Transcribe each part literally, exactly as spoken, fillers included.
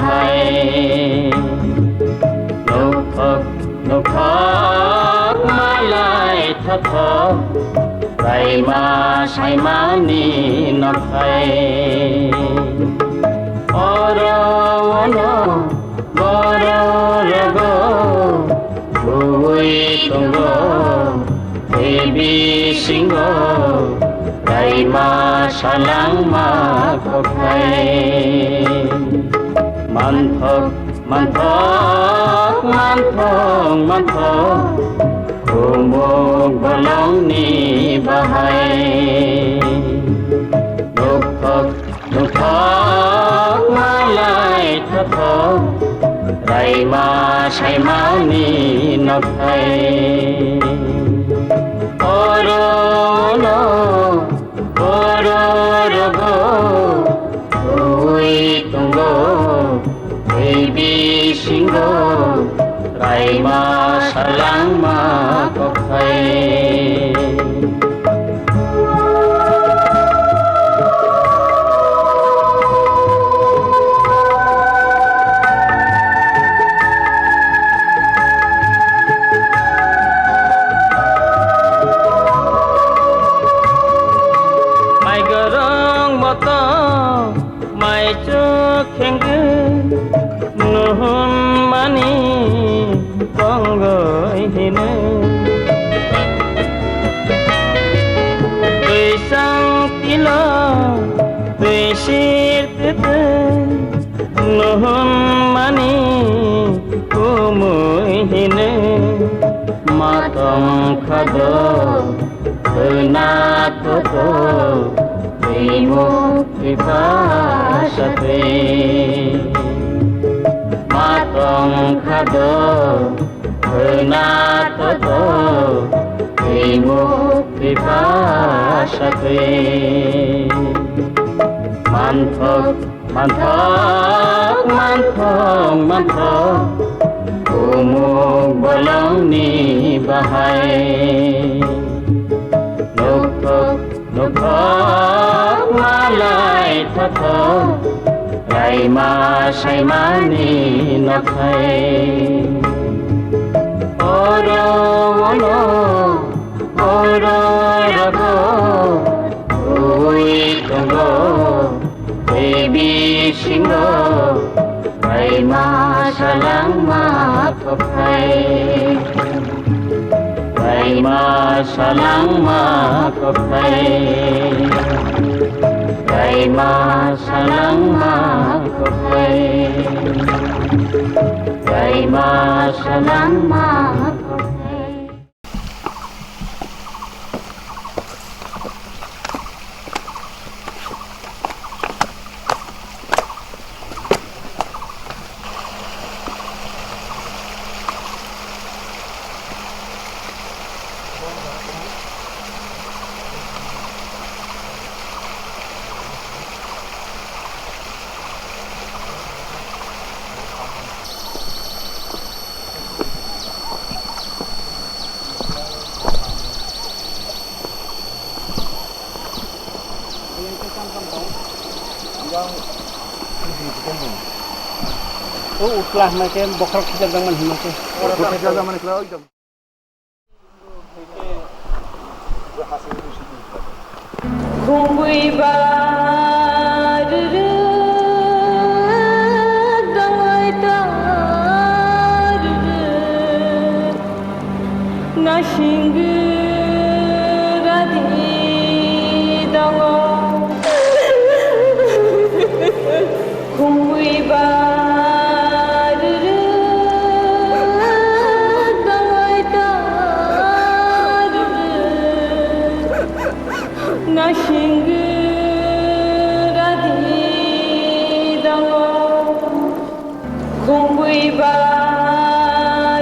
hai. Nukthok nukthok malai thothok, raima saimani nokhai. Oro ono borok rogo bui tongo, tei bisingo raima salangma kokhai. Manthok, manthok, manthok, manthok, khumuk bolongni bahai. Nukthok, nukthok malai thothok, raima saimani nokhai. Oro ono borok rogo bui tongo, tei bisingo raima salangma kokhai. Mai gorong moto, mai chuk khengke, nuhun mani tongoi hino. Twi sang tilo, twi sir tete, nuhun mani kumui hino. Matong khado, khna toto, twi muk twi pasa twi. Matong khado, khna toto, twi muk twi pasa twi. Manthok, manthok, manthok, manthok, kumuk bolongni bahai. Nukthok, nukthok malai thothok, raima saimani nokhai. Oro ono, oro rogo bui tongo, tei bisingo raima salangma kokhai. Raima salangma kokhai. Raima salangma kokhai. Raima salangma kokhai. O utla hwnba khe bokhorok khijakjakmani hwnba khe. Bokhorok khijakjakmani khlai ekdom. Khumui ba rwrwk dongwi ta rwrwk, nasing radi dongo. Khumui ba rwrwk dongwi ta rwrwk, nasing radi dongo. Khumui ba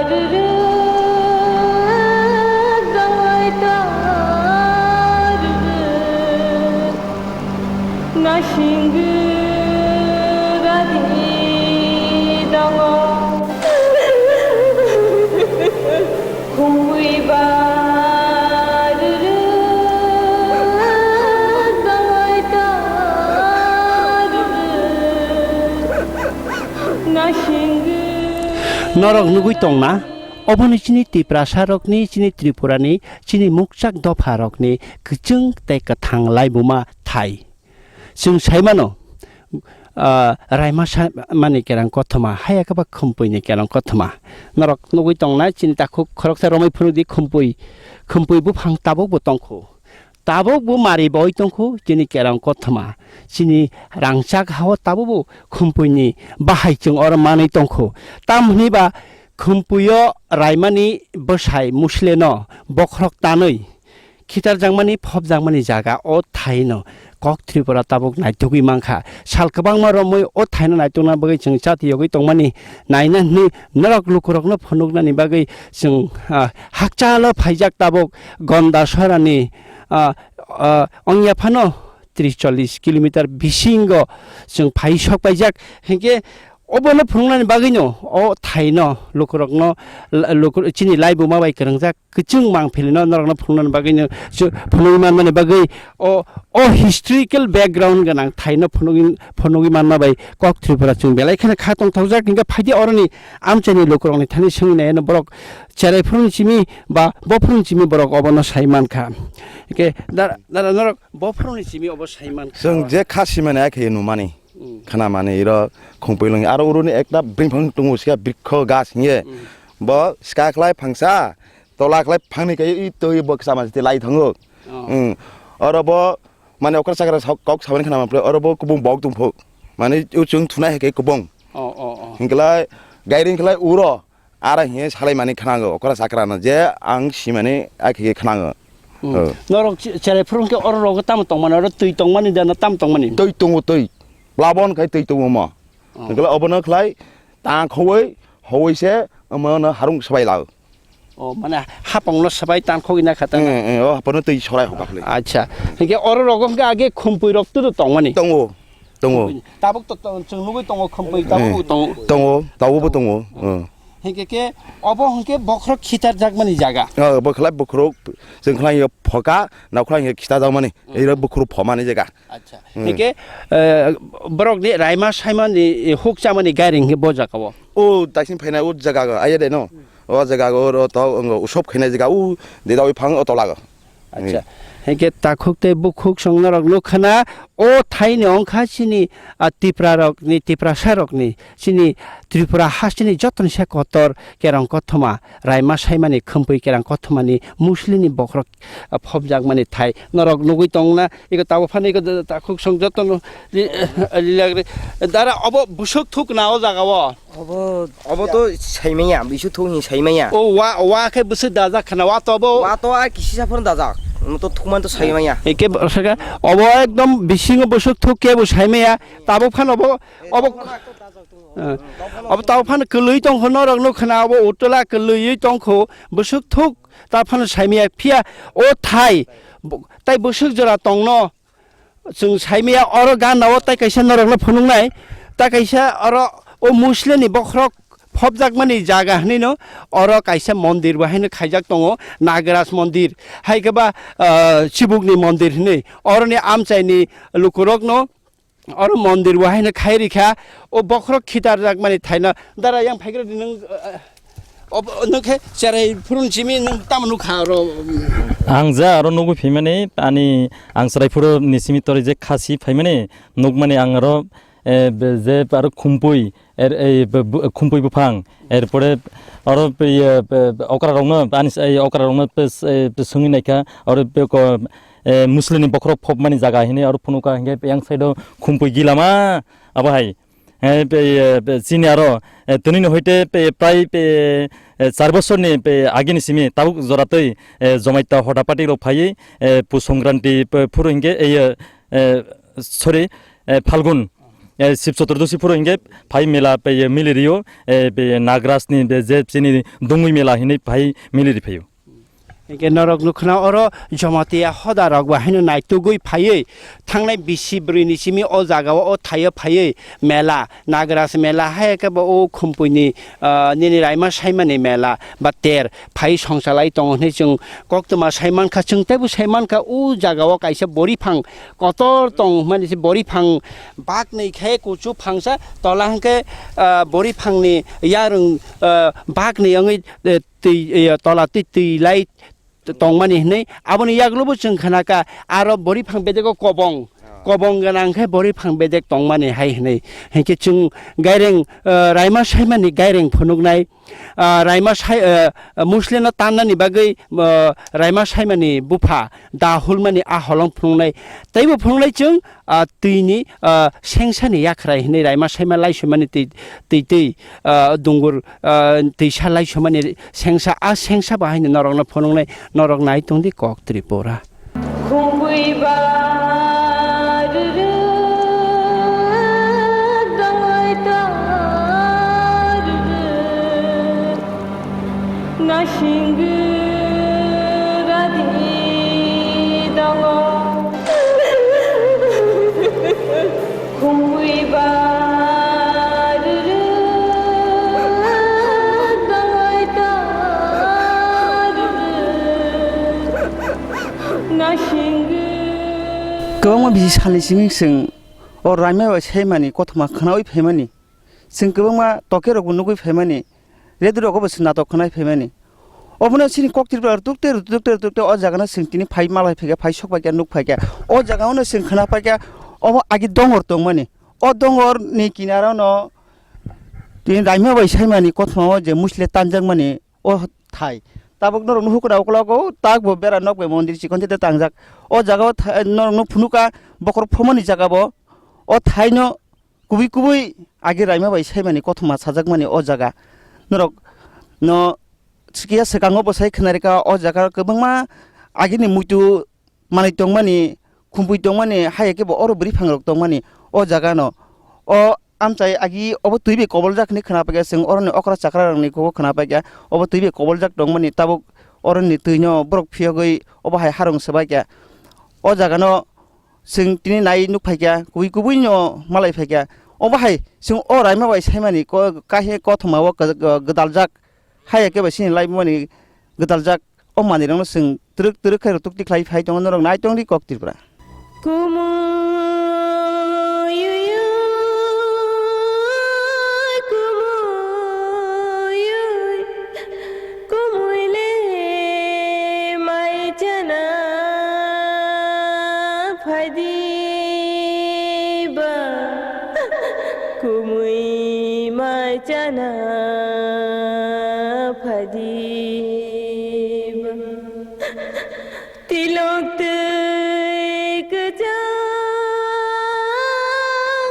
rwrwk dongwi ta rwrwk, nasing radi dongo. Khumui ba rwrwk dongwi ta rwrwk, Norok nugwi tongna, oboni chini Tiprasa rokni, chini Tripurani, chini mukchak dopha rokni kwchwng tei kwthang laibuma thai. Chwng sai mano, ah, raima sa mani kerang kothoma, haya khe ba khumpuini kerang kothoma. Norok nugwi tongnai, chini takhuk khoroksa romwi phunukdi, khumpui, khumpui buphang tabukbo tongkhu. Tabukbo mari boi tongkhu, chini kerang kothoma. Chini rangchak hao tabukbo khumpuini bahai chwng oro manwi tongkhu. Tam hwnwi ba khumpuio raimani bwsai musleno bokhorok tanwi khitarjakmani, phobjakmani jaga o thaino kok Tripura tabuk naitugwi mankha. Sal kwbangma romwi o thaino naitugna bagwi chwng chati yogwi tongmani naina hwnwi norok lukurokno phunuknani bagwi chwng, ah, hakchalo phaijak tabuk Gonda sorani, ah, ah, ongya phano tris chollis kilometer bisingo chwng phai sok paijak. Hinkhe obono phunuknani bagwino o thaino lukurokno, la-, lukur-, chini laibuma bai kwrwngjak kwchwng mangpilino norokno phunuknani bagwino, chu-, phunugwi manmani bagwi o, o historical background gwnang thaino phunugwi, phunugwi manma bai kok Tripura chwng belai kheno kha tongthokjak. Hinkhe phaidi oroni amchaini lukurokni thani swngwi naino borok cherai phuruni simi ba bophuruni simi borok obono sai mankha. Hinkhe dara, dara norok bophuruni simi obo sai mankha. Chwng je kha simani ai khe numani. Mm. Khna mani iro khungpui lwngi. Aro uruni ekta bring phang tongo, sia brikho gas hinge. Mm. Bo ska khlai phangsa, tola khlai phangni kai i twi bo kisa masi lai thango. Oh. Mm. Oro bo mane okra chakra sa-, kok sabani khna mapre, oro bo kubung bok tong phuk. Mane u chung thunai hai kai kubung. Oh, oh, oh. Hinglai gairing khlai uro. Ara hiye salai mani khnango okra sakra no je ang simani akhe khnango. Hmm. Oh. Norok che-, cherai phuru khe oro rogo tamo tongmani, oro twi tongmani da na tamo tongmani? Twi tongo, twi. Plabon khai twi tongo mo. Oh. Hingkhe obono khlai tang khowoi, howoi se omono harung swbai lao. Oh, mane hapong no swbai tang khogwi na khata na? Eh, eh, oh, hapong no twi sorai hoba khlai. Acha. Hingkhe oro rogo hingkhe age khumpui rok turu tongmani? Tongo. Tongo. Tabuk to, to, chwng nugwi tongo, khumpui tabuk bo tongo. Tongo, tabuk bo tongo. Oh. Hinkhe khe obo hinkhe bokhorok khitarjakmani jaga. Oh, bo khlai bokhorok, chwng khlai phoka, nao khlai khitarjakmani. Mm. Iro bokhorok phomani jaga. Acha. Mm. Hinkhe, eh, borokni raima saimani, eh, huk chamani gairing hinkhe bo jaga o. O, daising phainai o jaga go, aye de no. O jaga go, oro to, usop khainai jaga, u, de dawi phang o tola go. Acha. Hmm. Hinkhe takhuk tei bukhuk song norok nukha na, o thaini ongkha chini, a, Tipra rokni, Tiprasa rokni, chini Tripura hasteni jotoni se kotor kerong kothoma, raima saimani khumpui kerong kothomani muslini bokhorok, a, phobjakmani thai norok nugwi tongna, iko tabuk phano iko takhuk song jotono li-, lilagri. Dara obo busuk thuk na o jaga o. Obo, obo to saimanya, bisu thung ni saimanya. O wa, wa khe bwswk dajak khna, wa to obo. Wa to a kisi saphar dajak. Mo to thukman to saimanya. Eke saka obo ekdom bisingo bwswk thuk khe bo saimanya. Tabuk phan obo, obo, eh, obo tabuk phan kwlwi tong kho norok nuk khna, obo utla kwlwi tong kho bwswk thuk ta phan saimanya phiya o thai bo-, tai bwswk jora tongno. Chwng saimaya oro gana o tai kaisa norokno phunuknai, tai kaisa oro o musleni bokhorok phobjakmani jaga hwnwi no oro kaisa mondir bo haino khaijak tongo, Nagaraj mondir, hai khe ba, ah, Chibukni mondir hwnwi. Oroni amchaini lukurokno oro mondir bo haino khai rikha, o bokhorok khitarjakmani thaino dara yang phaigra di nwng, ah, Ob-, nwng khe cherai phuruni simi nwng tamo nukha oro? Ang ja aro nugwi phaimani, ani ang cherai phuruni simi tori je khasi phaimani nukmani ang aro, eh, be-, je aro khumpui, er, eh, be-, bu-, khumpui buphang, erpore aro be-, eh, be-, okra rokno, ani s-, eh, okra rokno pes-, eh, swngwi naikha, aro be ko, eh, muslini bokhorok phobmani jaga hinwi aro phunukha, hinkhe yang side o khumpui gilama abo hai. Eh, pe, eh, pe, chini aro, eh, tini ni hoite pe, prai pe, eh, char bosorni pe, agini simi tabuk joratwi, eh, Jomaita Hoda party rok phaiwi, eh, Pus Songkranti pe, phuru hinkhe, eh, eh, sorry, eh, Phalgun, eh, Sib Choturdoshi phuru hinkhe phai mela pe, eh, mili rio, eh, pe, Nagrajni be, je chini Dungwi mela hinwi phai mili ri phaio. Hinkhe norok nukha na oro Jamatia hoda rok bo haino naitugwi phaiwi thangnai bisi bwrwi ni simi o jaga o, o thaio phaiwi mela, Nagraj mela hai khe bo o Khumpui ni, ah, nini Raima Saimani mela ba ter phai songchalai tongo hinwi chwng koktwma sai mankha, chwng teibo sai mankha o jaga o kaisa boriphang kotor tong hwnmani se boriphang baknwi khe kuchuk phangsa tola hinkhe, ah, boriphang ni yarwng, ah, baknwi wngwi, eh, twi, eh, tola twi twi lai tongmani hinwi. Aboni yagulo bo chwng khna kha aro boriphang bedego kobong, kobong gwnang khe boriphang bedek tongmani hai hinwi. Hinkhe chwng gaireng, eh, Raima Saimani gaireng phunuknai, ah, Raima Sai, eh, Musleno tannani bagwi, eh, Raima Saimani bupha da hulmani a holong phunuknai. Teibo phunuknai chwng, ah, twini, ah, sengsani yakhrai hinwi Raima Saima laisumani twi, twi, twi, ah, dungur, ah, twisa laisumani sengsa, a sengsa bo haino norokno phunuknai, norok nai tongdi kok Tripura. Khumui ba rwrwk dongoi torwk, nasing radi dongo. Khumui ba rwrwk dongoi torwk, nasing. Kwbangma bisi salni simi chwng o Raima bai saimani kothoma khwnaui phaimani. Chwng kwbangma toke rokbo nugui phaimani, radio rogo bo chwng natok khwnai phaimani. Obono chini kok Tripura rwtuk tei rwtuk tei rwtuk tei o jaga no chwng tini phai malai phaikha, phai sok phaikha, nuk phaikha. O jaga o no chwng khwna phaikha, obo agi dongor tongmani. O dongor ni kinaro no tini Raima bai saimani kothoma o je musle tanjakmani o thai. Tabuk norok no hukuna ukologo tak bo bera nok bai mondir chikon tei tangjak. O jaga o tha-, norok no phunuka bokhorok phomani jaga bo o thai no kubui kubui agi Raima bai saimani kothoma sajakmani o jaga. Norok no sikiya swkango bo sai khwnarikha o jaga kwbangma agini muitu manwi tongmani, khumpui tongmani, hai khe bo oro bwrwi phangrok tongmani o jaga no. O amchai agi obo twi bai koboljak hinwi khwna paikha, chwng oroni okra chakra rokni kok khwna paikha, obo twi bai koboljak tongmani, tabuk oroni twi no borok phiyogwi obo hai harung swbaikha. O jaga no chwng tini nai nuk phaikha, kubui kubui no malai phaikha. Obo hai chwng o Raima bai saimani ko-, kaisa kothoma o kwdal-, kwdaljak. Hai khe bai sini laibumani gwdaljak o manwirokno chwng twrwk twrwk khe rwtuk tikhlai phai tongo, norok nai tongdi kok Tripura. Kumui, kumui, kumui le mai chana phaidi ba. Kumui mai chana phadiba. Tilok twi kwchang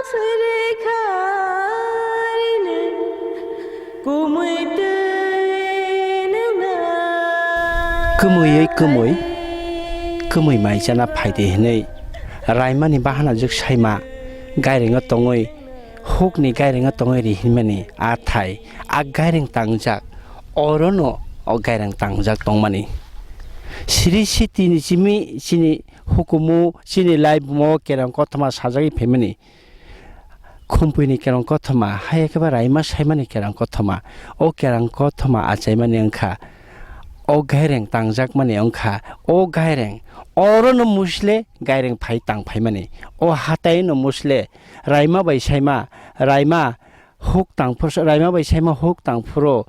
suri kharini kumui twi nungna. Kumui oi kumui, kumui mai chana phaidi hinwi Raimani bahana jwk saima gairingo tongwi hukni gairingo tongwi ri hinmani a thai, a gairing tangjak, orono o gairing tangjak tongmani. Sri sitini simi chini hukumu, chini laibumo kerang kothoma sajagwi phaimani. Khumpuini kerang kothoma, hai khe ba Raima saimani kerang kothoma. O kerang kothoma achaimani wngkha o gairing tangjakmani wngkha, o gairing orono musle gairing phai tang phaimani. O hataino musle Raima bai saima, Raima huk tang phuru, Raima bai saima huk tang phuru,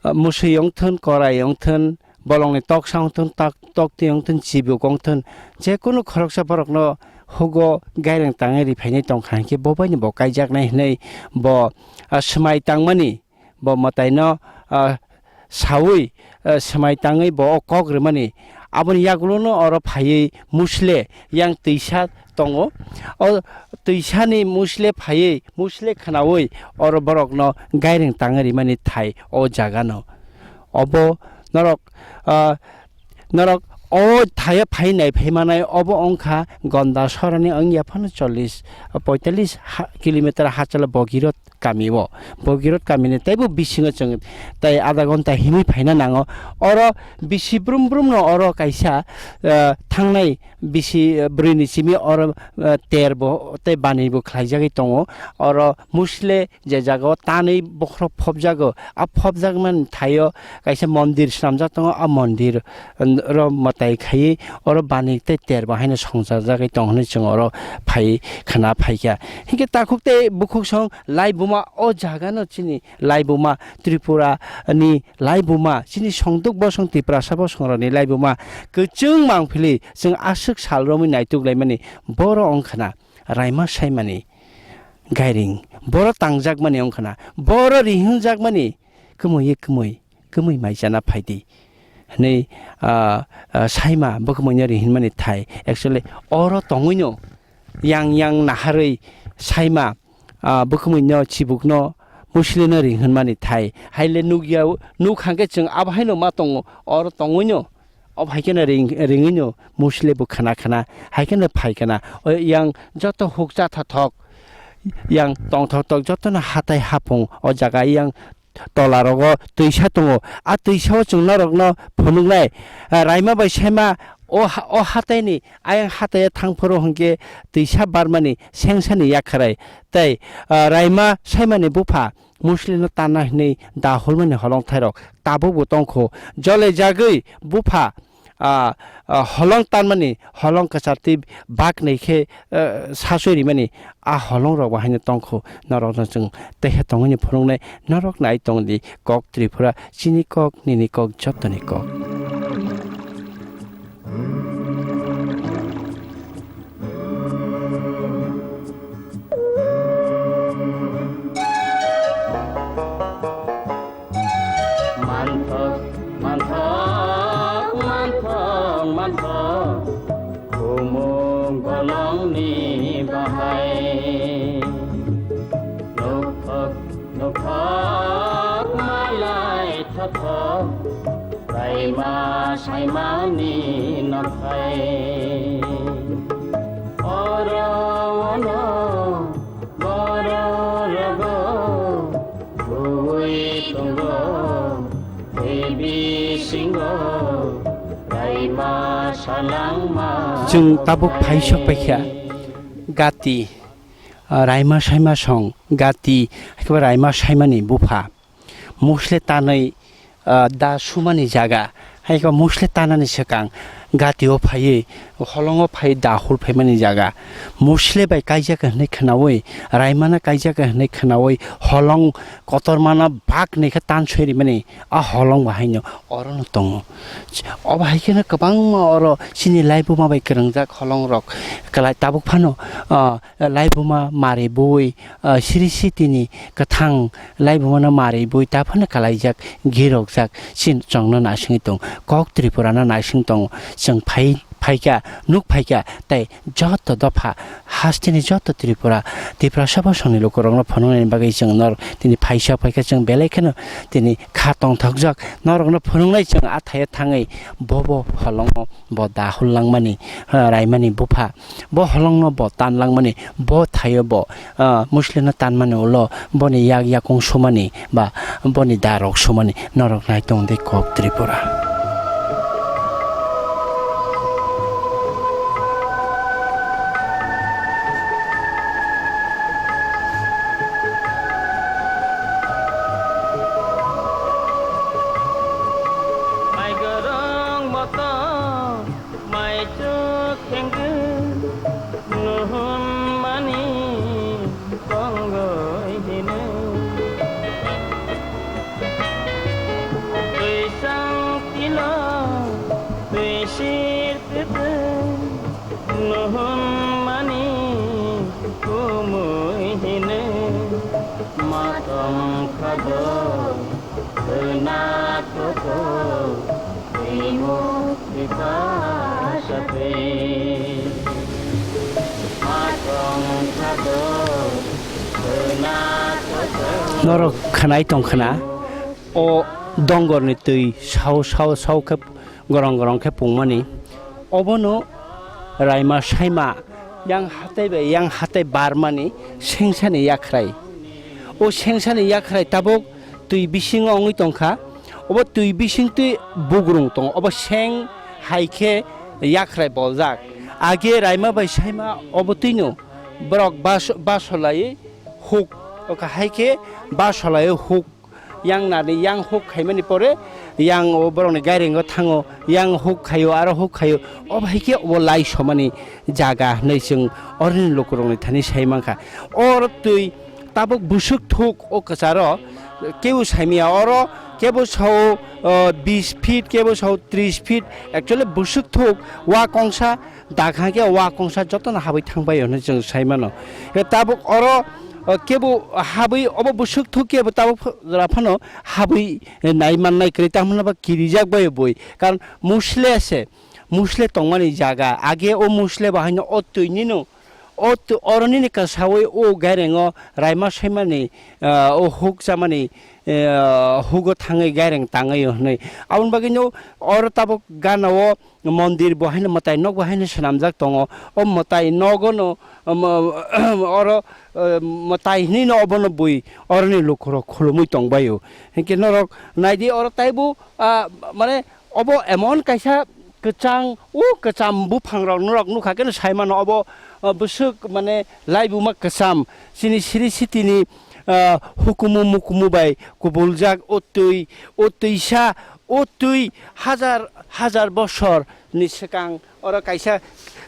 ah, musui wngthun, korai wngthun, bolongni toksa wngthun, tak-, toktwi wngthun, chibuk wngthun, jekunu khoroksa borokno hugo gaireng tangwi ri phainai tongkha hinkhe bo baino bo kaijaknai hinwi bo, ah, swmai tangmani. Bo mwtaino, ah, saui, ah, swmai tangwi bo o kok rwmani. Aboni yagulono oro phaiwi musle yang twisa tongo. O twisani musle phaiwi, musle khwnaui oro borokno gairing tangwi rimani thai o jagano. Obo norok, ah, norok O thaio phai nai phai manai obo wngkha Gonda sorani wngya phano chollish, poitallish ha-, kilometer hachalo Bogirot kami o. Bogirot kamini teibo bisingo chwng tei adha gonta himwi phaina nango. Oro bisi brum brum no oro kaisa, eh, thangnai bisi, eh, bwrwini simi oro, eh, ter bo tei bani bo khlaijagwi tongo. Oro musle je jaga o tanwi bokhorok phobjago, a phobjakmani thaio kaisa mondir swnamjak tongo, a mondir, mm, oro mwtai khaiwi oro bani tei ter bo haino songchajagwi tong hinwi chwng oro phai khna phaikha. Hinkhe takhuk tei bukhuk song laibuma o jagano chini laibuma Tripura ni laibuma chini songduk bosong Tiprasa bosongrokni laibuma kwchwng mangphili chwng aswk sal romwi naituk laimani boro wngkhana Raima Saimani. Gairing, boro tangjakmani wngkhana, boro rihwnjakmani, kwmwi ye kwmwi, kwmwi mai chana phaidi, hwnwi, ah, ah, Saima bwkhwmwino rihwnmani thai. Actually, oro tongwino yang yang naharwi Saima, ah, bwkhwmwino chibukno muslino rihwnmani thai. Haile nukya, nuk hangkhe chwng abo haino ma tongo, oro tongwino. Obo hai kheno ring-, ringwino musle bo khna khna, hai kheno phai khna. O yang joto huk cha tha thok, yang tong thok thok jotono hatai hapung o jaga yang tola rogo twisa tongo. A twisa o chwng norokno phunuknai, ah, Raima bai Saima o ha-, o hataini ayang hataio thang phuru hwnkhe twisa barmani sengsani yakharai tei, ah, Raima Saimani bupha muslino tanna hinwi da hulmani holong thairok tabukbo tongkho. Jole jagwi bupha, ah, ah, holong tanmani, holong kwchartwi baknwi khe, ah, sasoi rimani a holongrokbo haino tongkho. Norokno chwng teha tongwini phunuknai, norok nai tongdi Kok Tripura, chini kok, nini kok, jotoni kok. Manthok, manthok, manthok, manthok, kumung bolongni bahai. Nukthok, nukthok, malai thothok, Raima Saimani nokhai. Oro ono borok rogo bui tongo, tei bisingo Raima salangma. Chwng tabuk phaisok paikha Gati, ah, Raima Saima song Gati, haikhe Raima Saimani bupha. Musle tanwi, ah, da sumani jaga, hai khe musle tanani swkang Gati o phaiwi holongo phai da hul phaimani jaga. Musle bai kaijak hinwi khwnawi, Raimano kaijak hinwi khwnawi, holong kotormano baknwi khe tansoi rimani a holong bo haino orono tongo. Obo hai kheno kwbangma oro chini laibuma bai kwrwngjak holongrok kwlai tabuk phano, ah, laibuma mari bui, ah, siri sitini kwthang laibumano mari bui ta phano kalaijak, girokjak, chini chwngno naisingwi tong, kok Tripurano naising tongo. Chwng phai, phaikha, nuk phaikha, tei joto dopha hasteni joto Tripura, Tiprasa bosongni lukurokno phunuknani bagwi chwng nor tini phaisa phaikha, chwng belai kheno tini kha tongthokjak. Norokno phunuknai chwng a thaio thangwi bobo holongo bo da hul langmani, ah, Raimani bupha. Bo holongno bo tan langmani, bo thaio bo, ah, muslino tanmani ulo boni yak yakung sumani ba boni darok sumani norok nai tong de kok Tripura. Mai gorong moto Mai chuk khengkhe nuhun mani tongoi hino. Twi sang tilo, twi sir tete, nuhun mani kumui hino. Matong khado, khna toto, twi muk. Norok khwnai tong khna, o dongorni twi sao sao sao khe gorong gorong khe pungmani. Obono raima saima yang hatai bai yang hatai barmani sengsani yakhrai. O sengsani yakhrai tabuk twi bisingo wngwi tongkha. Obo twi bisingtwi bugrung tongo. Obo seng hai khe yakhrai boljak. Age raima bai saima obo twino borok bas-, basolai huk, oka hai khe basolai huk yang nani yang huk khaimani pore yang o borokni gairengo thango, yang huk khaio, aro huk khaio. Obo hai khe obo lai somani jaga hinwi chwng oroni lukurokni thani sai mankha. Oro twi tabuk bwswk thuk o kwcharo kebo saimaya, oro kebo sao, o, bis feet, kebo sao tris feet, actually bwswk thuk wa kongsa dakha khe wa kongsa jotono habwi thangbai hwnwi chwng sai mano. Tabuk oro, o, kebo habwi obo bwswk thuk kebo tabuk jora phano habwi nai mannai kwrwi, tamo hwnba kirijak bai bui, karon musle se, musle tongmani jaga, age o musle bahaino o twi nino, o tw-, oro nini kasawi o gairengo raima saimani, ah, o huk chamani, eh, hugo thangwi gaireng tangwi hwnwi. Aboni bagwino oro tabuk gana o mondir bo haino mwtai nok bo haino swnamjak tongo. O mwtai nogono, um, oro, eh, mwtai hinwi no obono bui oroni lukurok khulumwi tongbaio. Hinkhe norok naidi oro taibo, ah, mane obo emon kaisa kwchang, o kwcham buphangrok norok nukha khe no sai mano obo, ah, bwswk mane laibuma kwcham. Chini siri sitini, ah, hukumu mukumu bai kubuljak o twi, o twisa, o twi hajar hajar bosor ni swkang oro kaisa,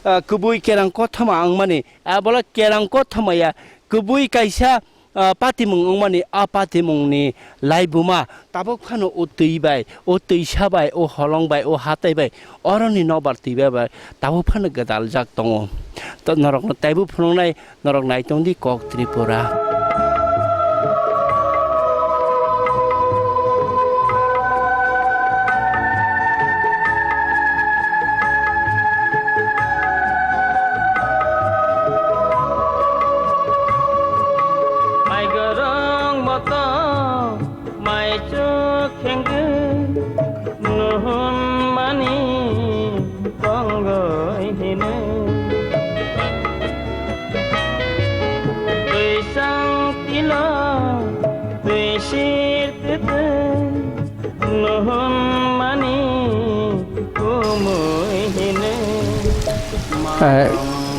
ah, kubui kerang kothoma wngmani, abola kerang kothoma ya, kubui kaisa, ah, patimung wngmani, a patimungni laibuma tabuk phano o twi bai, o twisa bai, o holong bai, o hatai bai, oroni nobar twi bai bai tabuk phano gwdaljak tongo. To norokno taibo phunuknai, norok nai tong di Kok Tripura. Mai gorong moto, mai chuk khengke, nuhun mani tongoi hine. Twi sang tilo, twi sir tete, nuhun mani kumui hine. Eh,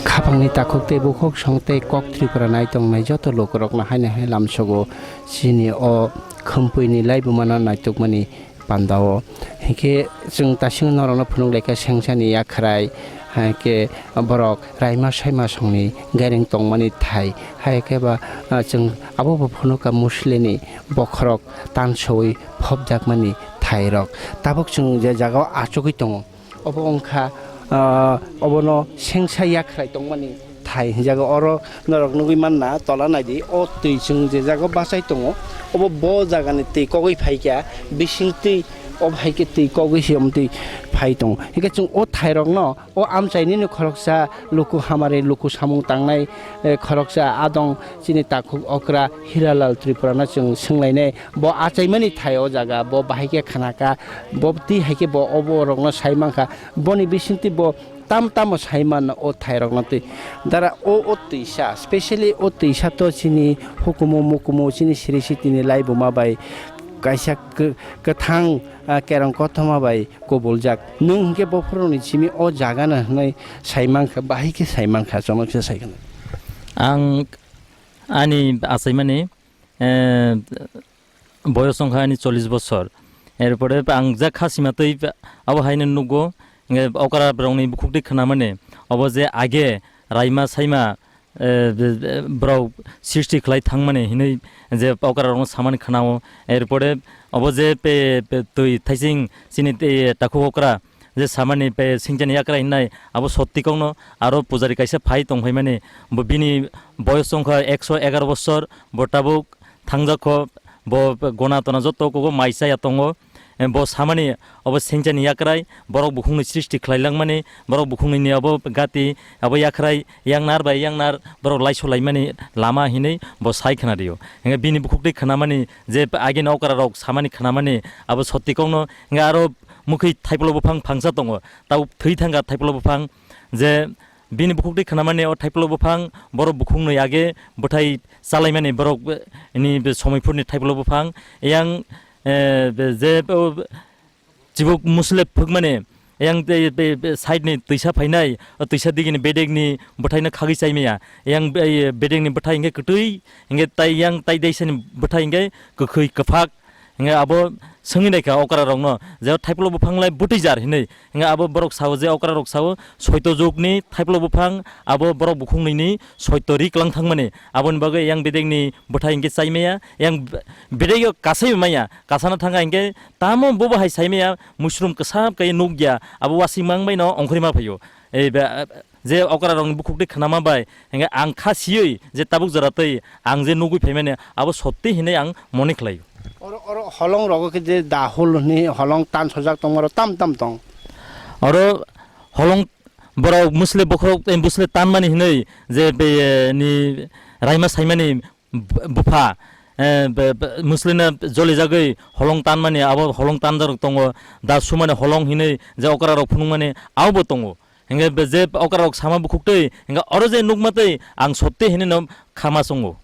khapangni takhuk tei bukhuk song tei Kok Tripura nai tongnai joto lukurokno haino hai lamsogo chini o khumpuini laibumano naitukmani pandao. Hinkhe chwng tasing norokno phunuk laikha sengsani yakhrai, hinkhe borok raima saima songni gairing tongmani thai. Hai khe ba, ah, chwng abobo phunukha Musleni bokhorok tansowi phobjakmani thairok. Tabuk chwng je jagao achugwi tongo, obo wngkha, ah, obono sengsa yakhrai tongmani thai hinjago. Oro norok nugwi manna, tola naidi, o twi chwng je jaga bachai tongo, obo bo jagani twi kogwi phaikha, bising twi, o hai khe twi kogwi se omtwi phai tongo. Hinkhe chwng o thairokno, o amchai nini khoroksa luku hamari, luku samung tangnai, eh, khoroksa adong chini takhuk okra Hiralal Tripurano chwng swnglainai. Bo achaimani thai o jaga, bo bahai khe khanaka, bo twi hai khe bo obo rokno sai mankha. Boni bisingtwi bo tam tamo sai mano o thairokno twi. Dara o, o twisa, specially o twisa to chini hukumu mukumu chini siri sitini laibuma bai kaisa kw-, kwthang, ah, kerong kothoma bai kubuljak. Nwng hinkhe bophorokni simi o jagano hwnwi sai mankha, bahai khe sai mankha, chonoksa sai khwna. Ang ani achaimani, eh, boyos wngkha ani chollish bosor. Erpore ang jak kha sima twi abo haino nukgo, hwnkhe okra borokni bukhuk twi khwnamani, obo je age raima saima, eh, borok srishti khlai thangmani hinwi je okra rokno samani khwnao. Erpore obo je pe, pe twi thaising chini tei takhuk okra je samani pe singchani yakra hinnai abo sotti kokno aro pujari kaisa phai tongphaimani, bo bini boyos wngkha ekso egaroh bosor, bo tabuk thangjak kho, bo gona tona joto kugo mai chaya tongo. eh, bo samani obo sengchani yakrai, borok bukhukni srishti khlai langmani, borok bukhukni ni obo gati, obo yakrai, yangnar bai yangnar borok laiso laimani lama hinwi bo sai khna rio. Hingke bini bukhuk twi khnamani je agini okra rok samani khnamani abo sotti kokno, hingke aro mukhui thaiplo buphang phangsa tongo, tabo thwi thangkha thaiplo buphang je bini bukhuk twi khnamani o thaiplo buphang borok bukhukno age bwthai chalaimani borok ni somoi phurni thaiplo buphang yang, eh, je o Chibuk musle phwkmani, yang te, te, te side ni twisa phainai, o twisa digini bedek ni bwthai no khagwi chaimaya. Yang be-, bedek ni bwthai hingke kwtwi, hingke tai yang tai deisa ni bwthai hingke kwkhwi kwphak. Hingke abo swngwi naikha okra rok no, je thaiplo buphang lai bwtwi jar hinwi. Hingke abo borok sao je okra rok sao, soito jug ni thaiplo buphang, abo borok bukhung nwi ni soito ri klang thangmani. Aboni bagwi yang bedek ni bwthai hingke chaimaya, yang be-, bedek yo kasai maya, kasana thangkha hingke tamo bobo hai saimaya, Mushroom kwsap khe nukya, abo wasing mang bai no ongkhorima phaio. Ei ba, je okra rokni bukhuk twi khnama bai, hingke ang kha siyoi je tabuk jora twi ang je nugui phaimani abo sotti hinwi ang mone khlaio. Oro, oro holong rogo khe je dahul hwnwi holong tan sojak tongmaro tam tam tong. Oro holong borok musle bokhorok, eh, musle tanmani hinwi je be, eh, ni raima saimani b-, bupha, eh, b-, b-, musli no joli jagwi holong tanmani, abo holong tanjak rok tongo, da sumani holong hinwi je okra rok phunukmani abo bo tongo. Hingke be je okra rok sama bukhuk twi, hingke oro je nukma twi ang sotti hinwi no khama chwngo.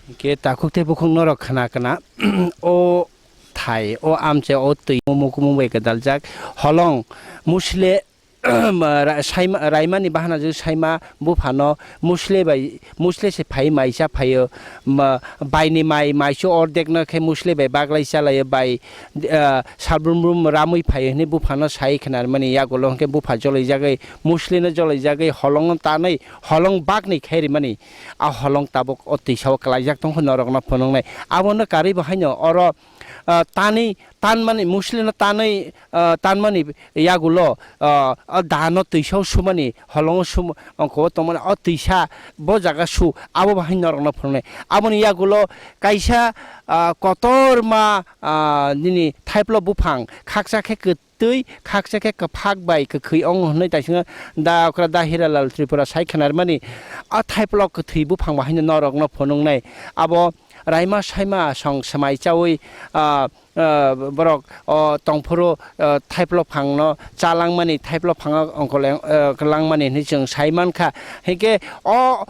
Hingke takhuk tei bukhuk norok khna khna o thai, o amche, o twi, o mukumung bai kwdaljak holong musle ma, ra-, saima, raimani bahana jwk saima buphano musle bai, musle se phai maisa phaio, ma, baini mai maisu ordek no khe musle bai baglai chalaio, bai, ah, salbrum brum ramwi phaio hinwi buphano sai khnarmani yagulo hwnkhe bupha jolaijagwi, musle no jolaijagwi holong no tanwi holong bakni khe rimani, a holong tabuk o twisao kwlaijak tongkha norokno phunuknai. Abono karwi bo haino oro, ah, tanwi tanmani, musli no tanwi, ah, tanmani yagulo, ah, o dano twisao sumani, holongo sum-, ongkho tongmani, o twisa bo jaga su, abo bahai norokno phunuknai. Aboni yagulo kaisa, ah, kotorma, ah, nini thaiplo buphang khaksa khe kwtwi, khaksa khe kwphak bai kwkhwi ong hwnwi taisingo da okra da Hiralal Tripura sai khnarmani, o thaiplo kwthwi buphang bahaino norokno phunuknai. Abo raima saima song swmai chaui, ah, ah, borok o tongphuru, ah, thaiplo phangno chalangmani, thaiplo phango ongkoleng, ah, langmani hinwi chwng sai mankha. Hinkhe o,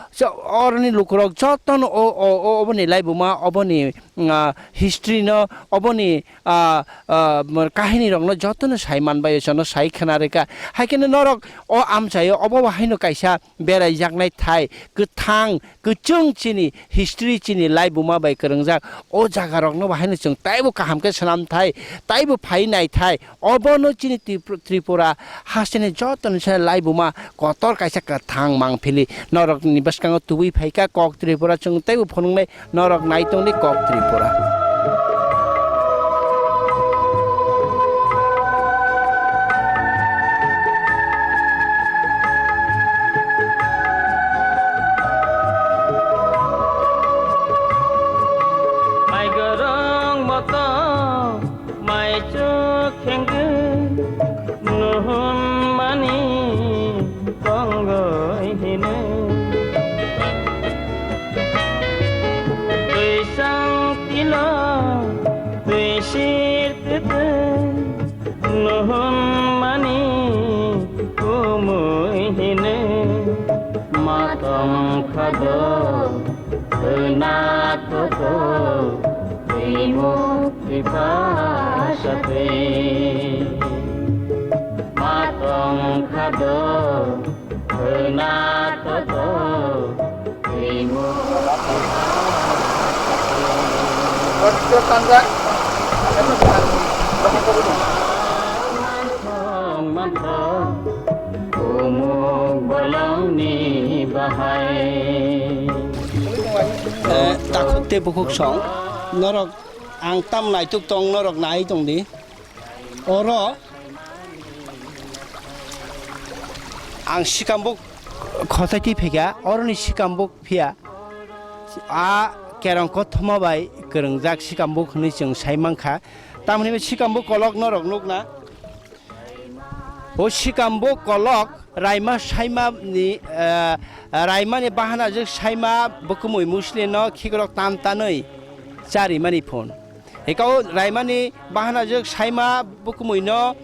oroni lukurok jotono o, o, o, oboni laibuma, oboni, ah, history no, oboni, ah, ah, kahini rokno jotono sai manbai, jotono sai khna rwkha. Haikheno norok o amchaio obo haino kaisa beraijaknai thai, kwthang, kwchwng chini history, chini laibuma bai kwrwngjak. O jagarokno bahaino chwng taibo kaham khe swnam thai, taibo phai nai thai. Obono chini Trip-, Tripura hasteni joto ni se laibuma kotor kaisa kwthang mangphili. Norokni bwskango tubui phaikha kok Tripura, chwng teibo phunuknai. Norok nai tongdi kok Tripura. Mai gorong moto, mai chuk khengke, nuhun mani tongoi hine. Twi sang tilo, twi sir tete, nuhun mani kumui hine. Matong khado, khna toto, twi muk twi pasate. Matong khado, khna toto, twi muk twi pasate. Manthok, manthok, kumuk bolongni bahai. Eh, takhuk tei bukhuk song, norok ang tam naituk tong, norok nai tong di. Oro ang sikambuk khotai twi phaikha, oroni sikambuk phiya a kerong kothoma bai kwrwngjak sikambuk hwnwi chwng sai mankha. Tamoni sikambuk kolok norok nukna. O sikambuk kolok raima saima ni, eh, raima ni bahana jwk saima bukumui musli no khikrok tan tanwi charimani phun. Hikao raima ni bahana jwk saima bukumui no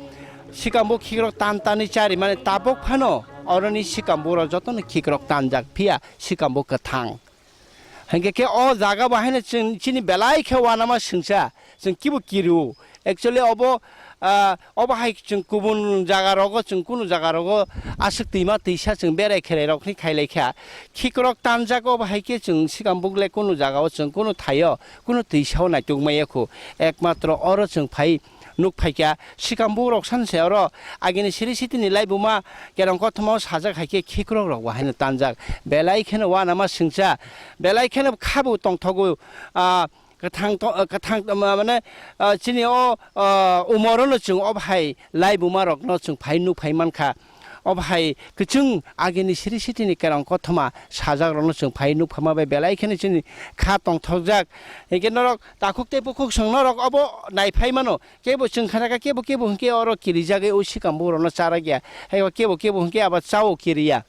sikambuk khikrok tan tanwi charimani tabuk phano oroni sikambuk rok jotono khikrok tanjak phiya sikambuk kwthang. Hinkhe khe o jaga bo haino chwng chini belai khe uanama swngsa, chwng kibo kirio. Actually obo, ah, obo hai chwng kubun jaga rogo, chwng kunu jaga rogo aswk twima twisa chwng berai kherai rok hinwi khailai kha. Khikrok tanjak obo hai khe chwng sikambuk le kunu jaga o chwng kunu thaio, kunu twisa o naituk maya khu. Ekmatro oro chwng phai nuk phaikha, sikambuk rok san se oro agini siri sitini laibuma kerong kothoma o sajak hai khe khikrok rok bo haino tanjak. Belai kheno uanama swngsa, belai kheno khabu tongthogo, ah, kwthang to-, ah, kwthang, ah, mane, ah, chini o, ah, umor no chwng o bahai laibuma rok no chwng phai nuk phai mankha. Obo hai kwchwng agini siri sitini kerong kothoma sajak rokno chwng phai nuk phama bai belai kheno chini kha tongthokjak. Hinkhe norok takhuk tei bukhuk swng norok obo nai phai mano. Kebo chwng khana kha kebo kebo hinkhe oro kirijagwi o sikambuk rokno charakya. Hai kebo kebo hinkhe abo chao kiriya.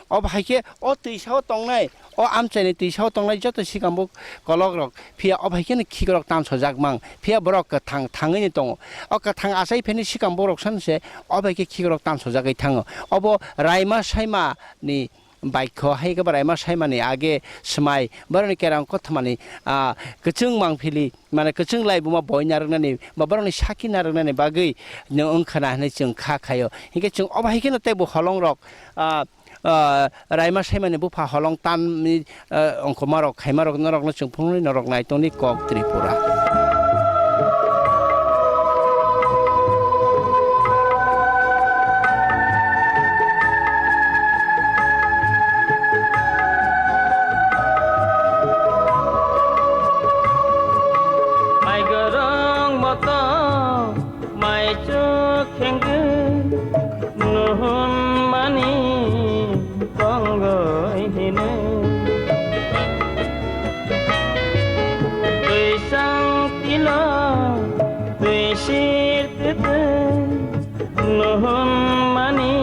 Obo hai khe o twisa o tongnai, o amchaini twisa o tongnai joto sikambuk kolok rok phiya obo hai kheno khikrok tansojak mang, phiya borok kwthang thangwi ni tongo. O kwthang achai pheni sikambuk rok san se obo hai khe khikrok tansojagwi thango. Obo raima saima ni baikho hai khe bo raima saima ni age swmai borok ni kerong kothoma ni, ah, kwchwng mangphili mane kwchwng laibuma boi narwknani ba borok ni saki narwknani bagwi no wngkhana hinwi chwng kha khaio. Hinkhe chwng obo hai kheno teibo holong rok, ah, ah, raima saimani bupha holong tanwi, ah, ongkhorma rok khaima rok norokno chwng phunuknwi norok naitokni kok Tripura. Mai gorong moto mai chuk khengkhe nuhun mani tongoi hino. Twisang tilo twisir tete nuhun mani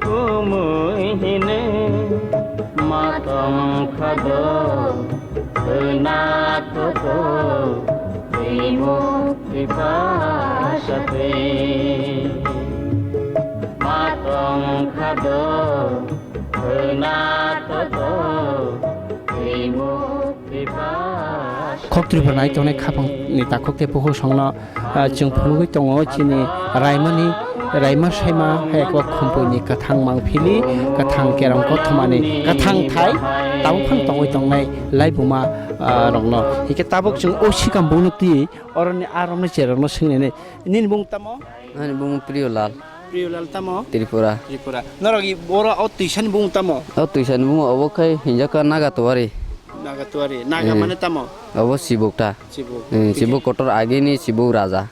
kumui hino. Matong khado Khwna toto twi mukti pasatwi. Matong khado khwna toto twi mukti pasatwi. Khok Tripura nai tongnai khaphang ni takhuk tei pukhuk songno ah, chwng phunugwi tongo chini raimani, raima saima, hai khe khumpui ni kwthang mangphili, kwthang kerong kothoma ni kwthang thai tabuk phano tongwi tongnai laibuma, ah, rokno. Hikhe tabuk chwng o sikam bukno twi oroni aa romni cherokno swngnainai. Nini bung tamo? Ani bung Priyolal. Priyolal tamo? Tripura. Tripura. Norok i boro o twisani bung tamo? O twisani bung obo khai hinjaka Naga Tuari. Naga Tuari. Naga Eh. mane tamo? Obo Sibuk ta. Sibuk. Eh, Sibuk kotor agini Sibuk raja.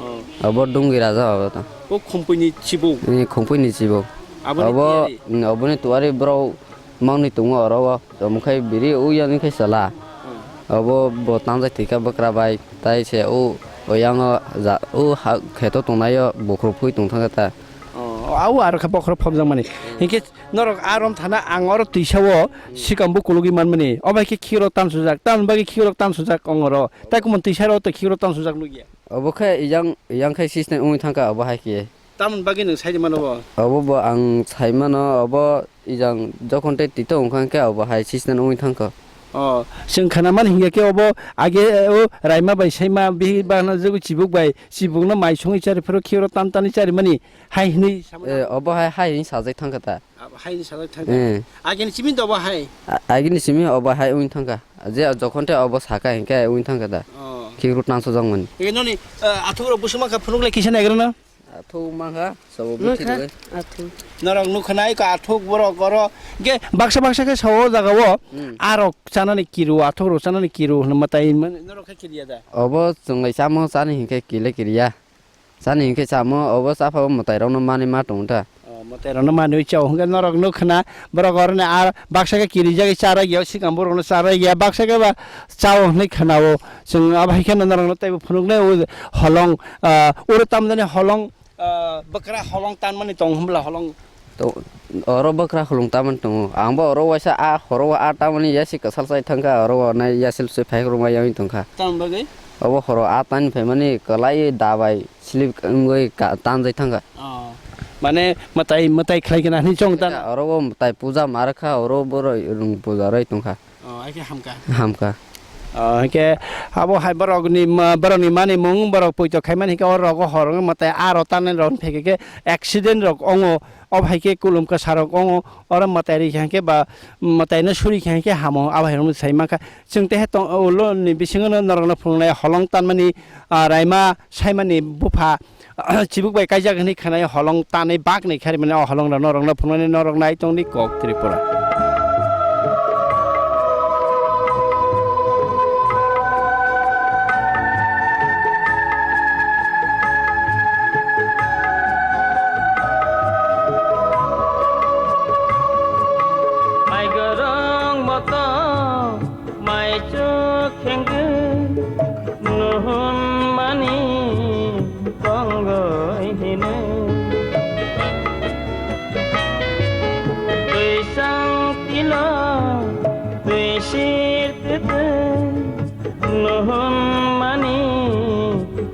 Oh. Abo Dungi raja abo ta. O Khumpui ni Sibuk. Eh, Khumpui ni Sibuk. Aboni Abo, tiyari? Mm, oboni tuari borok mangni tongo oro o. Omo khai biri o yang khai sala. Hmm. Abo bo tangjak thika bwkra bai. Tai se o, o yang o ja, o ha kheto tongnai o bokhorok phui tong thang ta. Oh, au aro khe bokhorok phobjak mani. Hinkhe norok a rom thana ang oro twisa o sikam bo kulugwi man mani. O bai khe khikrok tansujak. Tamoni bagwi khikrok tansujak ong oro. Tai kumon twisa ro to khikrok tansujak nukya. Obo khe iyang, iyang khe system wngwi thangkha obo hai khe. Tamoni bagwi nwng sai mano bo? Obo bo ang sai mano, obo ijang jokhon tei tito wngkha khe obo hai system wngwi thangkha. Oh, chwng khana mani hinkhe khe obo age, eh, o raima bai saima bihik bahana jagwi chibuk bai chibukno mai songwi chari phuru khikrok tan tanwi chari mani hai hinwi samani. Eh, obo hai, hai hinwi sajak thangkha ta. Abo hai ni sajak thangkha. Eh. Agini simi do bo hai. A-, agini simi obo hai wng thangkha. Je jokhon te obo saka hinkhe wng thangkha da. Oh. Khikrok tansojak mani. Ege noni, eh, athuk rok busuma kha phunuk le kisa negrana. Athuk mangkha, sabo Mangkha, buthi rok. Athuk. Norok nukha nai ka athuk borok oro. Ge baksa baksa khe sawo jaga o. Hmm. Arok chanani kiru, athuk rok chanani kiru hwnma tai man-, norok khe kiriya da. Obo chwnglai chamo chani hinkhe kile kiriya. Chani hinkhe chamo obo chaphabo mwtairokno manwi ma tongo ta. Oh, Mwtai rokno manwi chao hwnkhe norok nuk khna, borok oroni a baksa khe kirijagwi charwk ya, swkang borokno charwk ya, baksa khe ba chao hwnwi khna-o. Chwng abo hai kheno norokno teibo phunuknai o holong, ah, oro tamjani holong, ah, bwkra holong tanmani tong hwnbwla holong. To, oro bwkra holong tamani tongo. Ang bo oro waisa a horo o a tamani yasi kwchal chai thangkha, oro o nai yasil swi phai rwma yangwi tongkha. Tamni bagwi? Obo horo a tani phaimani kwlai dabai slip wngwi ka-, tanjai thangkha. Oh. Mane mwtai, mwtai khlai gana hinwi chong tan? Oro o mwtai puja ma rwkha, oro borok rwng puja rwi tongkha. Oh, hai khe hamkha. Hamkha. Oh, hai khe abo hai borokni ma-, borokni manimung, borok poito khaimani hinkhe oro rogo horo mwtai aro tanai rok phai khe accident rok ongo, ob hai khe kulum kwsa rok ongo, oro mwtai ri khe ba mwtai no suri khe hamo, abo hai rok sai mankha. Chwng tehe tong ulo ni bisingo no norok no phunuknai holong tanmani, ah, raima saimani bupha, chibuk bai kaijak hinwi khwnai holong tanwi bak ni kharimani o holong rok norok no phunuknai norok nai tongdi kok Tripura. Mai gorong moto, mai chuk khengkhe, nuhun mani tongoi hino. Twi sang tilo, twi sir tete, nuhun mani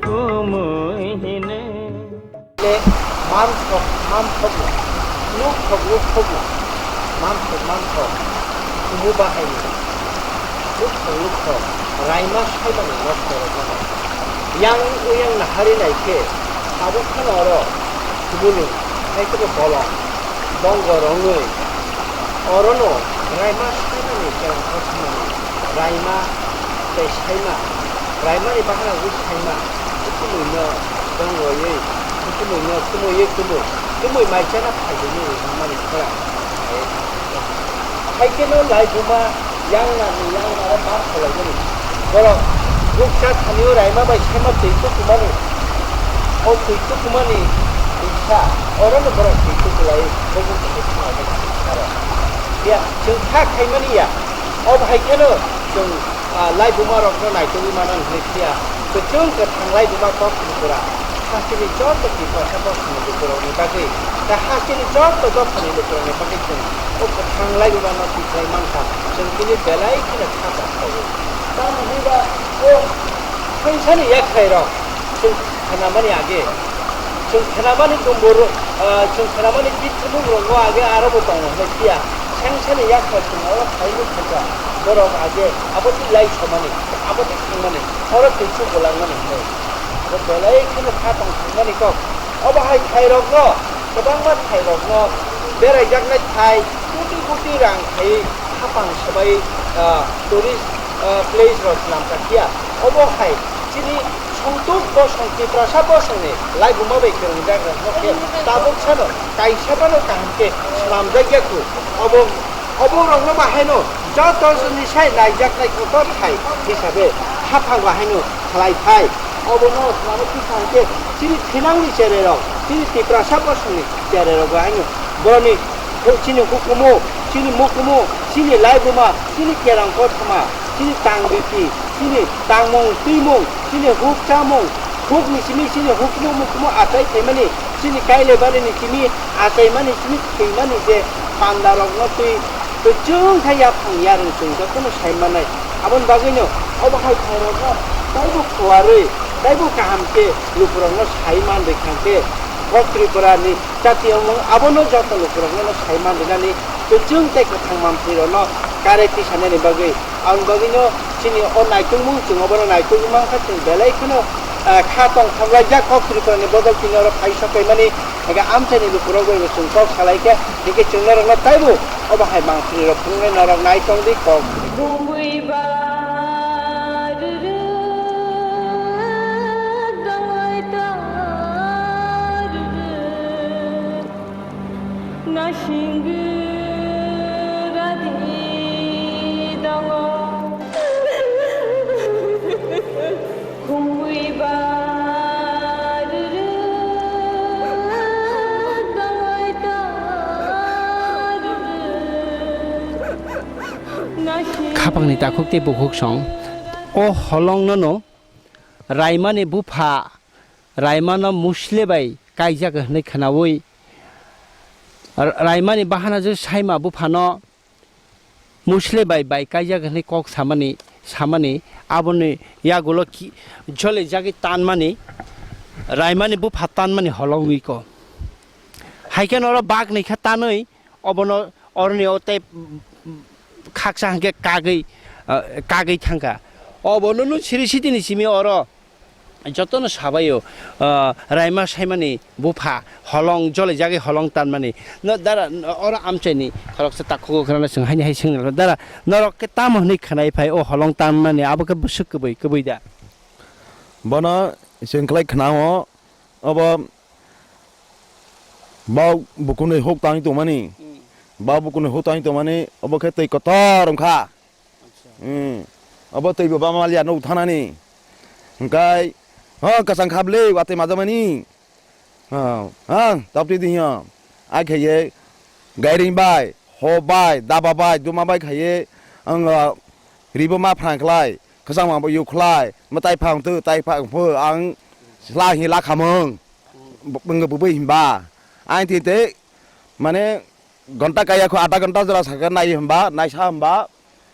kumui hino. Le manthok, manthokno, nukthok, nukthokno, manthok, manthok, kumu bahaino, nukthok, nukthok, raima saimano nokthorokno yang uyang nahari naikhe, tabuk phano oro kubulung, taikhwrwi bolong, bongor wngwi, orono raima saimani, kerong kothomani, raima tei saima, raimani bahai rok saima, kuthumui no dongoi, kuthumui no tumui, tumui, tumui mai chana phaidi nini hwnmani khorang. Hai khe no lai buma yang nani yang nara bar kholai mani. Borok bukcha thani o raima bai saima twi tukumani. O twi tukumani bukcha, oro no borok twi tukulai, bo bukcha khe thangmani aro. Ya, chwng kha khaimani ya. O bahai kheno chwng, ah, lai buma rokno naitugwi mano hinwi phiya, kwchwng kwthang lai buma kok Tripura, hasteni joto Tiprasa bosongni lukurokni bagwi, tei hasteni joto dophani lukurokni bagwi chwng o kwthang lai bumano tikhlai mankha, chwng tini belai kheno kha tongthokgo. Tamoni hwnba o phaisani yakhrairok chwng khnamani age, chwng khnamani dumbur, ah, chwng khnamani bitimung rokno age aro bo tongo hwnwi phiya, sengsa ni yakhra chwng oro phai nuk thangkha, borok age abo twi lai somani, abo twi thangmani, oro twi chu bolangmani hwnwi. Abo belai kheno kha tong thangmani kok. Obo hai thairokno, kwbangma thairokno beraijaknai thai, koti koti rang khaiwi hapang sabai, ah, tourist, ah, place rok swnam kha phiya. Obo hai chini Songtuk bosong Tiprasa bosongni laibuma bai kwrwngjak rokno khe tabuk sano kaisa phano kaham khe swnamjak ya khu. Obo, obo rokno bahaino joto ni sai naijaknai kotor thai hisabe haphang bahaino khlai phai. Obono swnamwi thik kaham khe chini thinangni cherai rok, chini Tiprasa bosongni cherai rok bahaino boroni Hu-, chini hukumu, chini mukumu, chini laibuma, chini kerang kothoma, chini tang biti, chini tangmung twimung, chini huk chamung, huk ni simi chini hukumu mukumu achai phaimani, chini kailai bari ni simi achaimani, chini thwimani je panda rokno twi, twi chwng khe yaphang yarwng chwng jotono sai manai. Aboni bagwino obo hai thairokno taibo khuarwi, taibo kaham khe lukurokno sai man rwkha khe, o Tripura ni Jatiya wngmung abono joto lukurokno sai man rwnani, kwchwng tei kwthang manthwirokno karwi tisanani bagwi. Aboni bagwino chini o naitugmung, chwng obono naitugwi mankha, chwng belai kheno, ah, kha tong thanglaijak kok Tripurani bodol tini oro phai sokaimani, hinkhe amchaini lukurok bai chwng kok salaikha, hinkhe chwng norokno taibo obo hai manthwirok phunuknai norok naitongdi kok. Bumui ba rwrwk dongwi ta rwrwk, nasingwi radi dongo. Bumui ba rwrwk dongwi ta Bangni takhuk tei bukhuk song. O holong nono Raimani bupha Raimano musle bai kaijak hwnwi khwnaui, Ra-, Raimani bahanajwk Saima buphano musle bai bai kaijak hwnwi kok samani, samani, aboni yagulo ki-, jole jagwi tanmani, Raimani bupha tanmani holongwi ko. Hai khe norok bak ni khe tanwi obono oroni o tei khaksa hwnkhe kagwi, ah, kagwi thangkha. Obono no siri sitini simi oro jotono sabaio, ah, Raima Saimani bupha holong jole jagwi holong tanmani. No dara, oro amchaini khoroksa takhugo khwnana chwng haini hai swngna, dara, norok khe tamo hwnwi khwnai phai o holong tanmani, abo khe bwswk kwbwi, kwbwi da? Bono chwng khlai khwnao, obo Bau bukunwi huk tangwi tongmani. Hmm. Bau bukunwi huk tangwi tongmani, obo khe twi kotor wngkha. Acha. Hmm. Obo twi bo bama liya nuk thanani. Hwnkhe, ha, kwchang kha bwle, watwi majamani. Ha, ha, taptwi di hino. Ai khaiye, gairing bai, ho bai, daba bai, duma bai khaiye, ang, ah, ribo ma phrang khlai, kwchangma bo yuk khlai, ma tai phang tu, tai phang phu, ang sla hi la khamung. Bo-, bwngwi bwbwi himba. Aini twi tei, mane, gonta kaya kho, adha gonta jora sakha nai himba, naisa himba.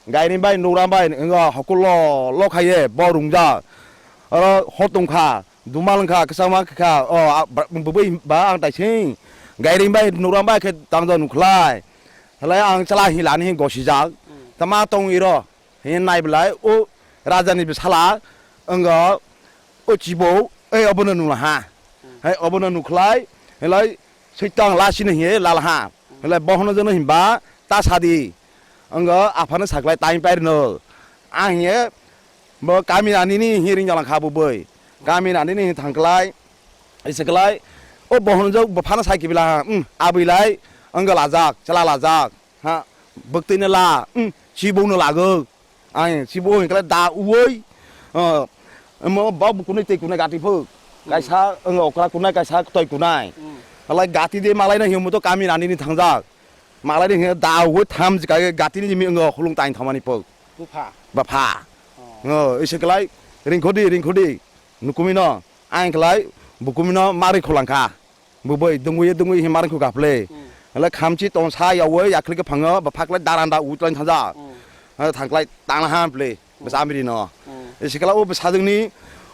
Gairing bai, nugra bai, wngkha hokol lo, lo khaiye, bo rungjak. Oro hor tongkha, dumal wngkha, kwchangma kha, o, a, ba, bwbwi himba ang taising. Gairing bai, nugra bai khe tangja nukhlai. Halai ang chwla hi lani hi gosijak. Tama tong iro. Hini nai belai o raja ni bwsala wngkha o chibou, ei obono nula ha. Hai obono nukhlai, helai soitang lasi no hiye lal ha. Helai bohono jono himba ta sadi. Wngkha aphano saklai time pairino. Ang hiye bo kami rani ni hiring jalang kha bo boi. Kami rani ni thangklai, isiklai o bohono jok bo phano sai kibila ha. Hmm, abui lai wngkha lajak, chwla lajak. Ha, bwktwino la, hmm, chibouno lagok. Ai, chibo hwnkhe da uwoi, ah, omo ba bukunai tei kunai gati phuk. Hmm. Kaisa wng okra kunai, kaisa toi kunai. Hmm. Halai gati de malai na hiyo muto kami rani ni thangjak. Malai ni hiyo da uwoi tham jika gati ni jimi wng hulung tain thamani phuk. Bupha. Bapha. Oh. Oh, ise kelai ringkhodi, ringkhodi. Nukumino, ang kelai bukumino mari khulangkha. Bwbwi dungwi dungwi hi marwng kha phle. Hmm. Hwnle khamchi tong sa yaui yakhli khe phango, bwphaklai daranda uitlai thangjak. Hmm. Ha, thangklai tangna ha phle, hmm, bwsa amiri no. Hmm. Sikla o bwsajwkni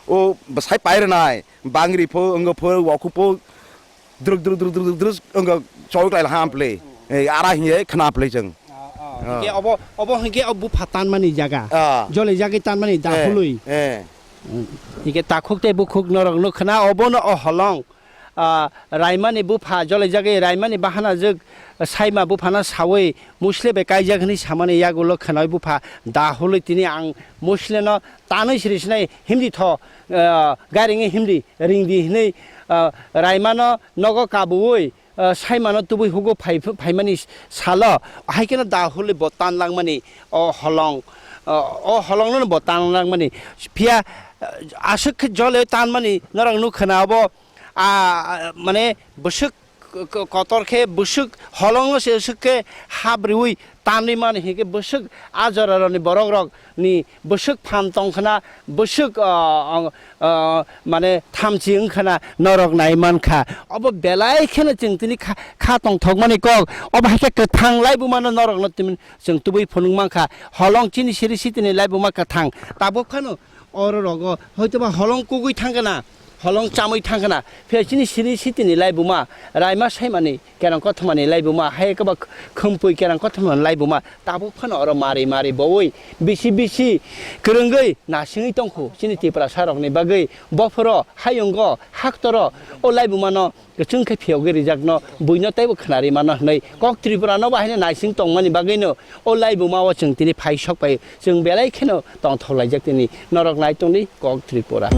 o bwsai pai rwnai, bangri pho, wngkha pho, wakhu pho, druk, druk, druk, wngkha choi klai ha phle. Hmm. Ei, ara hiye khna phle chwng. Ah, ah. Ah. Hinkhe obo, obo hinkhe o bupha tanmani jaga. Ah. Jole jagwi tanmani da. Eh, phului. Eh. Hmm. Hinkhe takhuk tei bukhuk norok nuk khna obono o holong. Ah, Raimani bupha jolai jagwi Raimani bahanajwk Saima buphano saui musle bai kaijak hwnwi samani yagulo khwnaui bupha da hulwi tini ang musleno tanwi siri sinai himdi tho, ah, gairingwi himdi ringdi hwnwi, ah, Raimano nogo kabuui, ah, Saimano tubui hugo phai-, phaimani salo hai kheno da hulwi bo tan langmani o holong, ah, o holongno bo tan langmani phiya, ah, aswk khe jole tanmani norok nuk khwna obo. A, mane bwswk k-, k-, kotor khe bwswk holongno se swk khe hap riui tanwi mani hinkhe bwswk a joraroni borokrokni bwswk phan tong khna bwswk, o, o, o, mane thamchi wng khna norok nai man kha. Obo belai kheno chwng tini kha, kha tongthokmani kok. Obo hai khe kwthang laibumano norokno tini chwng tubui phunuk man kha. Holong chini siri sitini laibuma kwthang. Tabuk phano oro rogo hoitoba holong kugui thangkha na, holong chamui thangkha na, phiya chini siri sitini laibuma, Raima Saimani kerang kothomani laibuma, hai khe ba khwmpui kerang kothomani laibuma, tabuk phano oro mari mari boui, bisi bisi kwrwngwi nasingwi tongkhu chini Tiprasa rokni bagwi, bophoro, hayungo, haktoro, o laibumano kwchwng khe phiyogwi rijakno buino teibo khwnari mano hwnwi kok Tripura no bahaino naising tongmani bagwino o laibuma o chwng tini phai sok pai chwng belai kheno tongthok laijak tini norok nai tongdi kok Tripura.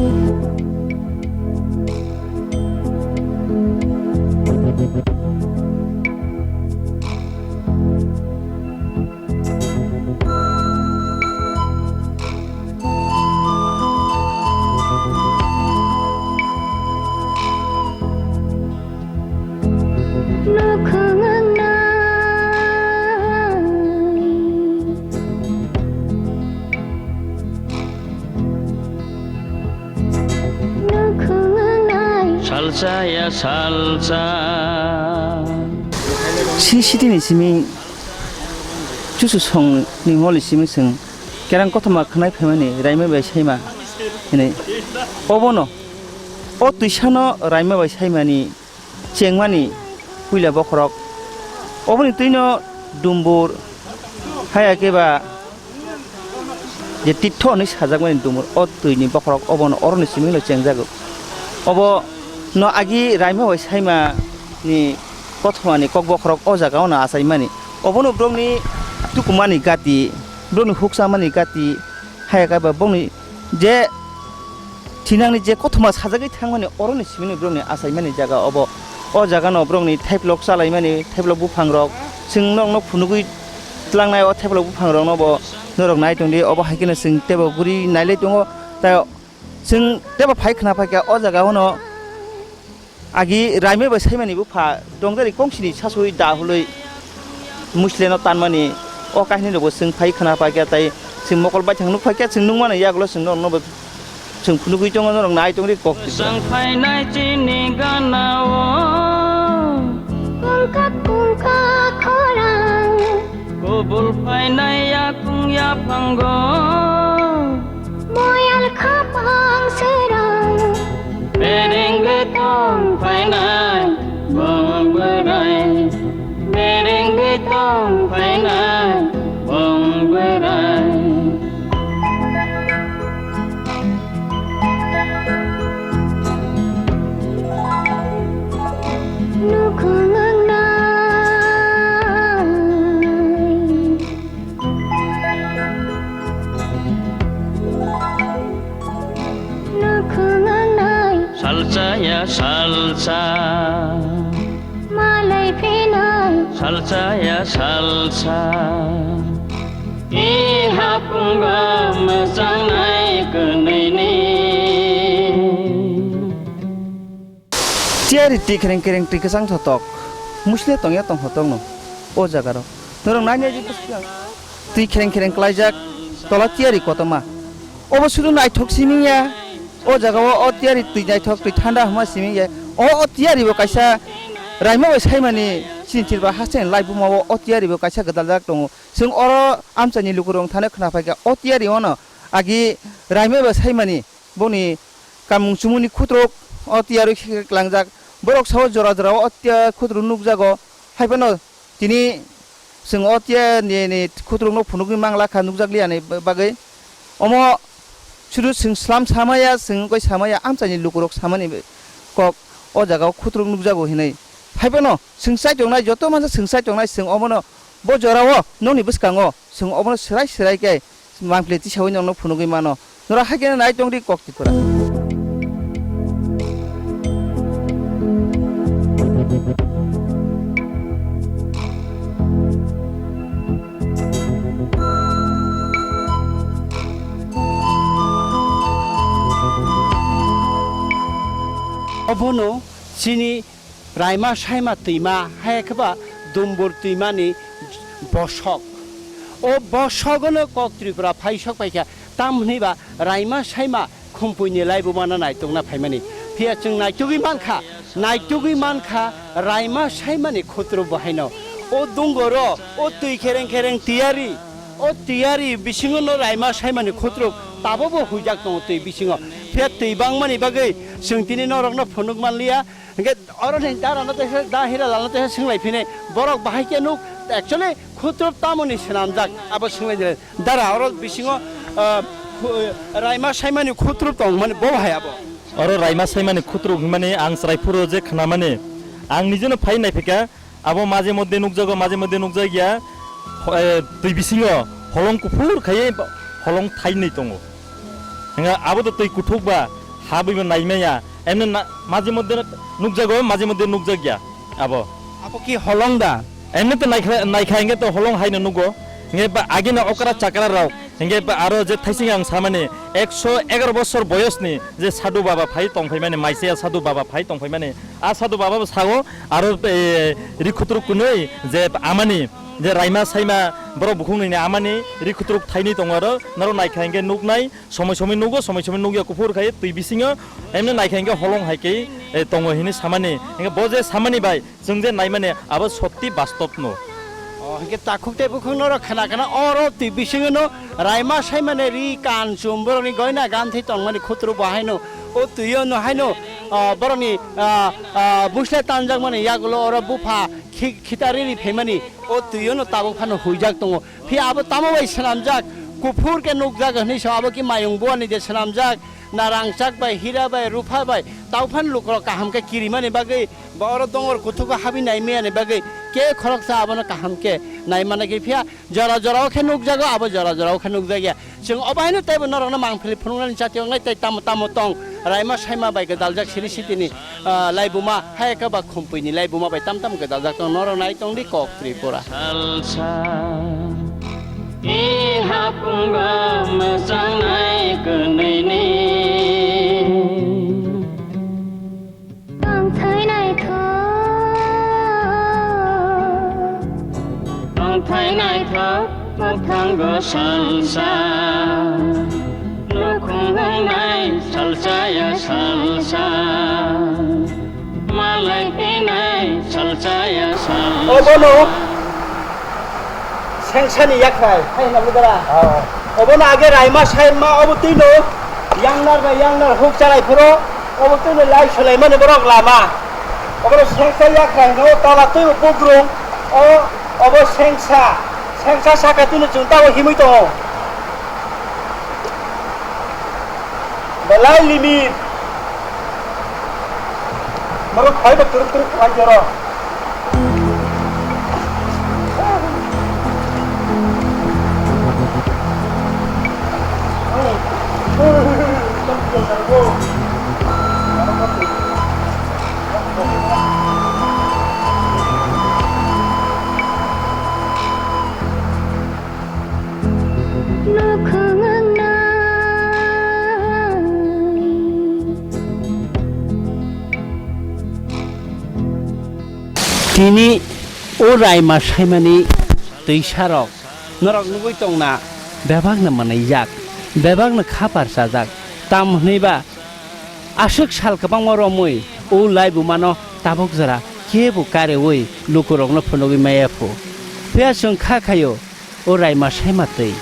Salsa ya salsa. Si sitini simi chusu song ni moli simi sing kerang kothoma khnai phaimani raima bai saima hinwi. Obono, o twisano raima bai saimani chengmani puila bokhorok. Oboni twino dumbur, haya khe ba je titho hinwi sajakmani dumbur, o twini bokhorok obono oroni simi no chengjago. Obo no agi raima bai saimani kothomani kok bokhorok o jaga ono achaimani. Obono borokni tukumani gati, borokni hukchamani gati, haya khe ba bongni je thinangni je kothoma sajagwi thangmani, oroni simini borokni achaimani jaga obo. O jagano borokni thaiplok chalaimani, thaiplok buphangrok, chwng nokno phunugwi tlangnai o thaiplok buphangrokno bo norok nai tongdi. Obo hai kheno chwng teibo guri nailai tongo. Tai chwng teibo phai khna phaikha o jagao no agi raimai bai saimani bupha dongdari kongsini sasui da hului. Musleno tanmani o kahinirokbo chwng phai khna phaikha, tai chwng mokol baithang nuk phaikha, chwng nukmani yagulo chwng norokno bo chwng phunugwi tongo, norok nai tongri kok. Chwng phainai chini ganao. Kungka kungka khorang. Kubul phainai yakung yaphango. Moyal khapang serang. Berengwi tong phainai bong bwrai. Berengwi tong phainai bong bwrai. Nukhung wngnai. Nukhung wngnai. Salsa ya salsa. Malai phinai. Salsa ya salsa. I hapungo mwchangnai kwnwini. Tiyari twi khereng khereng twi kwchang thotok. Musle tongya tong thotokno o jagaro. Norok nainai je bwswk twi khereng khereng klaijak tola tiyari kotorma. Obo sudu naithok simi ya. O jagao o tiyari twi naithok twi thanda hwnma simi ya. O, o tiyari bo kaisa raima bai saimani sinchir ba hasteni laibuma o, o tiyari bo kaisa gwdaljak tongo. Chwng oro amchaini lukurok thani khna phaikha o tiyari ono agi raima bai saimani. Boni kamung chumuni khutruk o tiyari khe klangjak. Borok sao jora jora o tiya khutruk nukjago. Haiphano tini chwng o tiya ni, ni khutrukno phunugwi manglakha nukjakliya ni bagwi. Omo sudu chwng slam samaya, chwng wngkoi samaya, amchaini lukurok samani kok o jagao khutruk nukjago hinwi. Haiphano chwng chai tongnai, joto masa chwng chai tongnai, chwng omono bo jorao nokni bwskango chwng omono swrai swrai khe mangpili tisaui nokno phunugwi mano. Norok hai kheno nai tongdi kok Tripura. Obono chini Raima saima twima, hai khe ba Dumbur twimani bosok. O bosogono kok Tripura phai sok paikha, tam hwnwi ba Raima saima khumpuini laibumano naitokna phaimani. Phiya chwng naitugwi mankha, naitugwi mankha Raima saimani khutruk bo haino. O dungoro, o twi khereng khereng tiyari, o tiyari bisingo no Raima saimani khutruk tabokbo huijak tongo twi bisingo. Phiya twi bangmani bagwi chwng tini norokno phunuk manliya. Hingke oro ni dara no teisa, da Hira Lal no teisa swng lai phini, borok bahai khe nuk, actually khutruk tamoni swnamjak, abo swng lai nai. Dara oro bisingo, ah, khu-, Raima saimani khutruk tong mani bo bahai abo. Oro Raima saimani khutruk hwnmani ang chwrai phuru je khna mani, ang nijeno phai nai phika, abo maje modde nukjago, maje modde nukjak ya, ho-, eh, twi bisingo holong kuphur khaiye holong thainwi tongo. Hwnga abo to twi kuthuk ba, ha buibo naimaya. Emne na, maje modde nukjago, maje modde nukjak ya abo. Abo ki holong da? Emne to naikha, naikha hingke to holong haino nugo. Hingke ba agini okra chakra rok, hingke ba aro je thaising ang samani, ekso egaroh bosor boyosni je sadhu baba phai tongphaimani, maisaya sadhu baba phai tongphaimani, a sadhu baba bo sago, aro, eh, ri khutruk kwnwi je amani, je raima saima borok bukhuknwini amani ri khutruk thainwi tongo aro, norok naikha hingke nuknai, somoi somoi nugo, somoi somoi nukya kuphur khai twi bisingo, emne naikha hingke holong hai khe, eh, tongo hinwi samani, hingke bo je samani bai, chwng je naimani abo sotti bastopno. O, hingke takhuk tei bukhuk norok khna khna oro twi bisingono raima saimani ri kanchum borokni goina ganthi tongmani khutru bo haino o twiono haino, o, borokni, a, a, busle tanjakmani yagulo oro bupha khi-, khitari ri phaimani o twiono tabuk phano huijak tongo. Phiya abo tamo bai swnamjak, kuphur khe nukjak hwnwi sa abo ki mayung buani de swnamjak, na rangchak bai, hira bai, rupha bai, tao phano lukurok kaham khe kirimani bagwi, ba oro dongor kuthugo habwi naimani bagwi, ke khoroksa abono kaham khe naimana khe phiya jora jorao khe nukjago, abo jora jorao khe nukjakya. Chwng obo haino teibo norokno mangpili phunuknani chati wngnai tei tamo tamo tong, raima saima bai gwdaljak siri sitini, ah, laibuma hai khe ba khumpuini laibuma bai tam tam gwdaljak tong, norok nai tong di kok Tripura. Salsa, i hapungo mwchang nai kwnwini. Tongthai naithok. Tongthai naithok, mokthanggo salsa. Nukhung wngnai salsaya salsa. Malai pinai salsaya salsa. Obono sengsani yakrai, hai hwnna bwdara. Ah. Obono age raima saima, obo twino yangnar bai yangnar huk chalai phuru, obo twino lai sulaimani borok lama. Obono sengsa yakrai hino, tola twi bugrung, o, obo sengsa, sengsa saka twino chwng tabo himwi tongo. Belai limit. Norok phai ba turuk turuk phai joro. Nukhung wngnai. Tini o raima saimani twisarok norok nugwi tongna bebakno mwnaijak, bebakno khapar chajak, tam hwnwi ba aswk sal kwbangma romwi o laibumano tabuk jora kebo kareui lukurokno phunugwi maya phu. Phiya chwng kha khaio, o raima saima twi.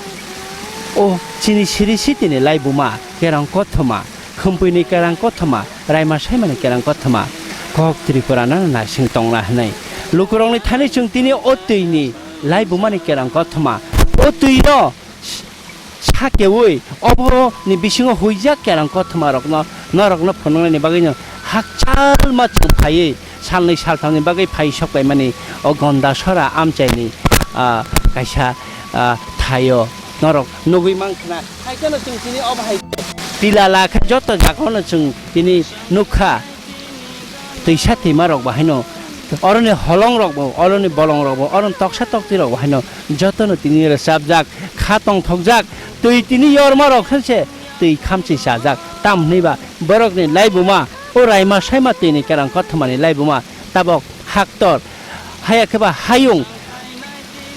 O chini siri sitini laibuma kerang kothoma, khumpuini kerang kothoma, raima saimani kerang kothoma, kok Tripura no naising tongna hwnwi. Lukurokni thani chwng tini o twini laibumani kerang kothoma, o twino s-, sakeui oboni bisingo huijak kerang kothoma rokno norokno phunuknani bagwino hakchalma chwng phaiwi salnwi salthamni bagwi phai sok laimani o Gondasora amchaini, ah, kaisa, ah, thaio norok nugwi mankha na. Haikheno chwng tini obo hai tilala khe joto jagao no chwng tini nukha. Twisa twima rok bahaino, oroni holong rok bo, oroni bolong rok bo, oroni toksa tokti rok bahaino jotono tini rwchapjak, kha tongthokjak, twi tini yorma rok khe se twi khamchi chajak. Tam hwnwi ba borokni laibuma, o raima saima twini kerang kothomani laibuma tabok haktor, haya khe ba hayung,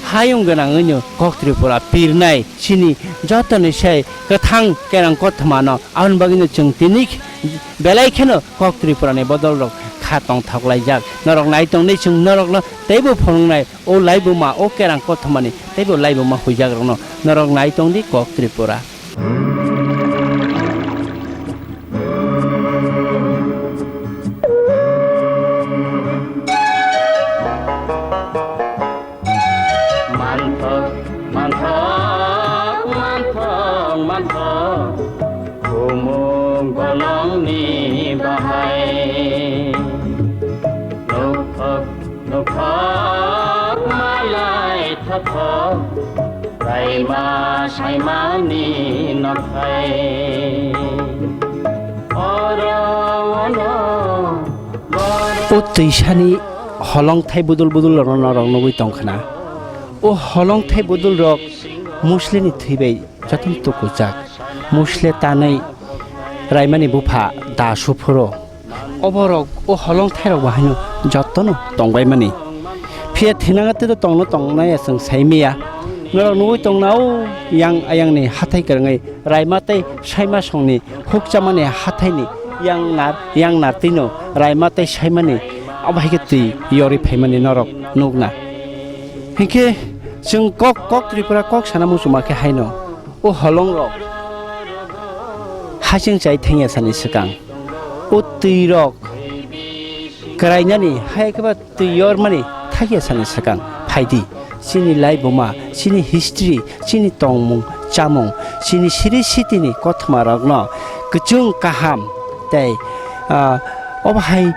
hayung gwnang wngno kok Tripura pirnai chini jotoni sai kwthang kerang kothomano. Aboni bagwino chwng tini belai kheno kok Tripurani bodol rok kha tongthoklaijak. Norok nai tongdi chwng norokno teibo phunuknai o laibuma, o kerang kothomani teibo laibuma huijak rokno norok nai tongdi kok Tripura. Manthok, manthok, manthok, manthok, bumung bolongni bahai. Nukthok, nukthok, malai thothok, raima saimani nokhai. Oro ono O twisani holongthai budul budul rokno norok nugwi tongkhna. O holongthai budulrok Muslini thwi bai jotono tukujak. Musle tanwi raimani bupha da suphuro. Oborok o holongthairok bo haino jotono tongbaimani. Phiya thinangatwi tongno tongnaya chwng saimaya. Norok nugwi tongna o yang ayangni hathai kwrwngwi raima tei saimasongni hukchamani hathaini yang nar, yang nartwino raima tei saimani abo hai khe twi yorwi phaimani norok nukna. Hinkhe chwng kok, kok Tripura kok sana muchungma khe haino o holongrok hasing chai thangya sani swkang, o twirok kwrainani hai khe ba twi yormani thakya sani swkang phaidi. Chini laibuma, chini history, chini tongmung, chamung, chini siri sitini kothoma rokno kwchwng kaham tei, ah, obo hai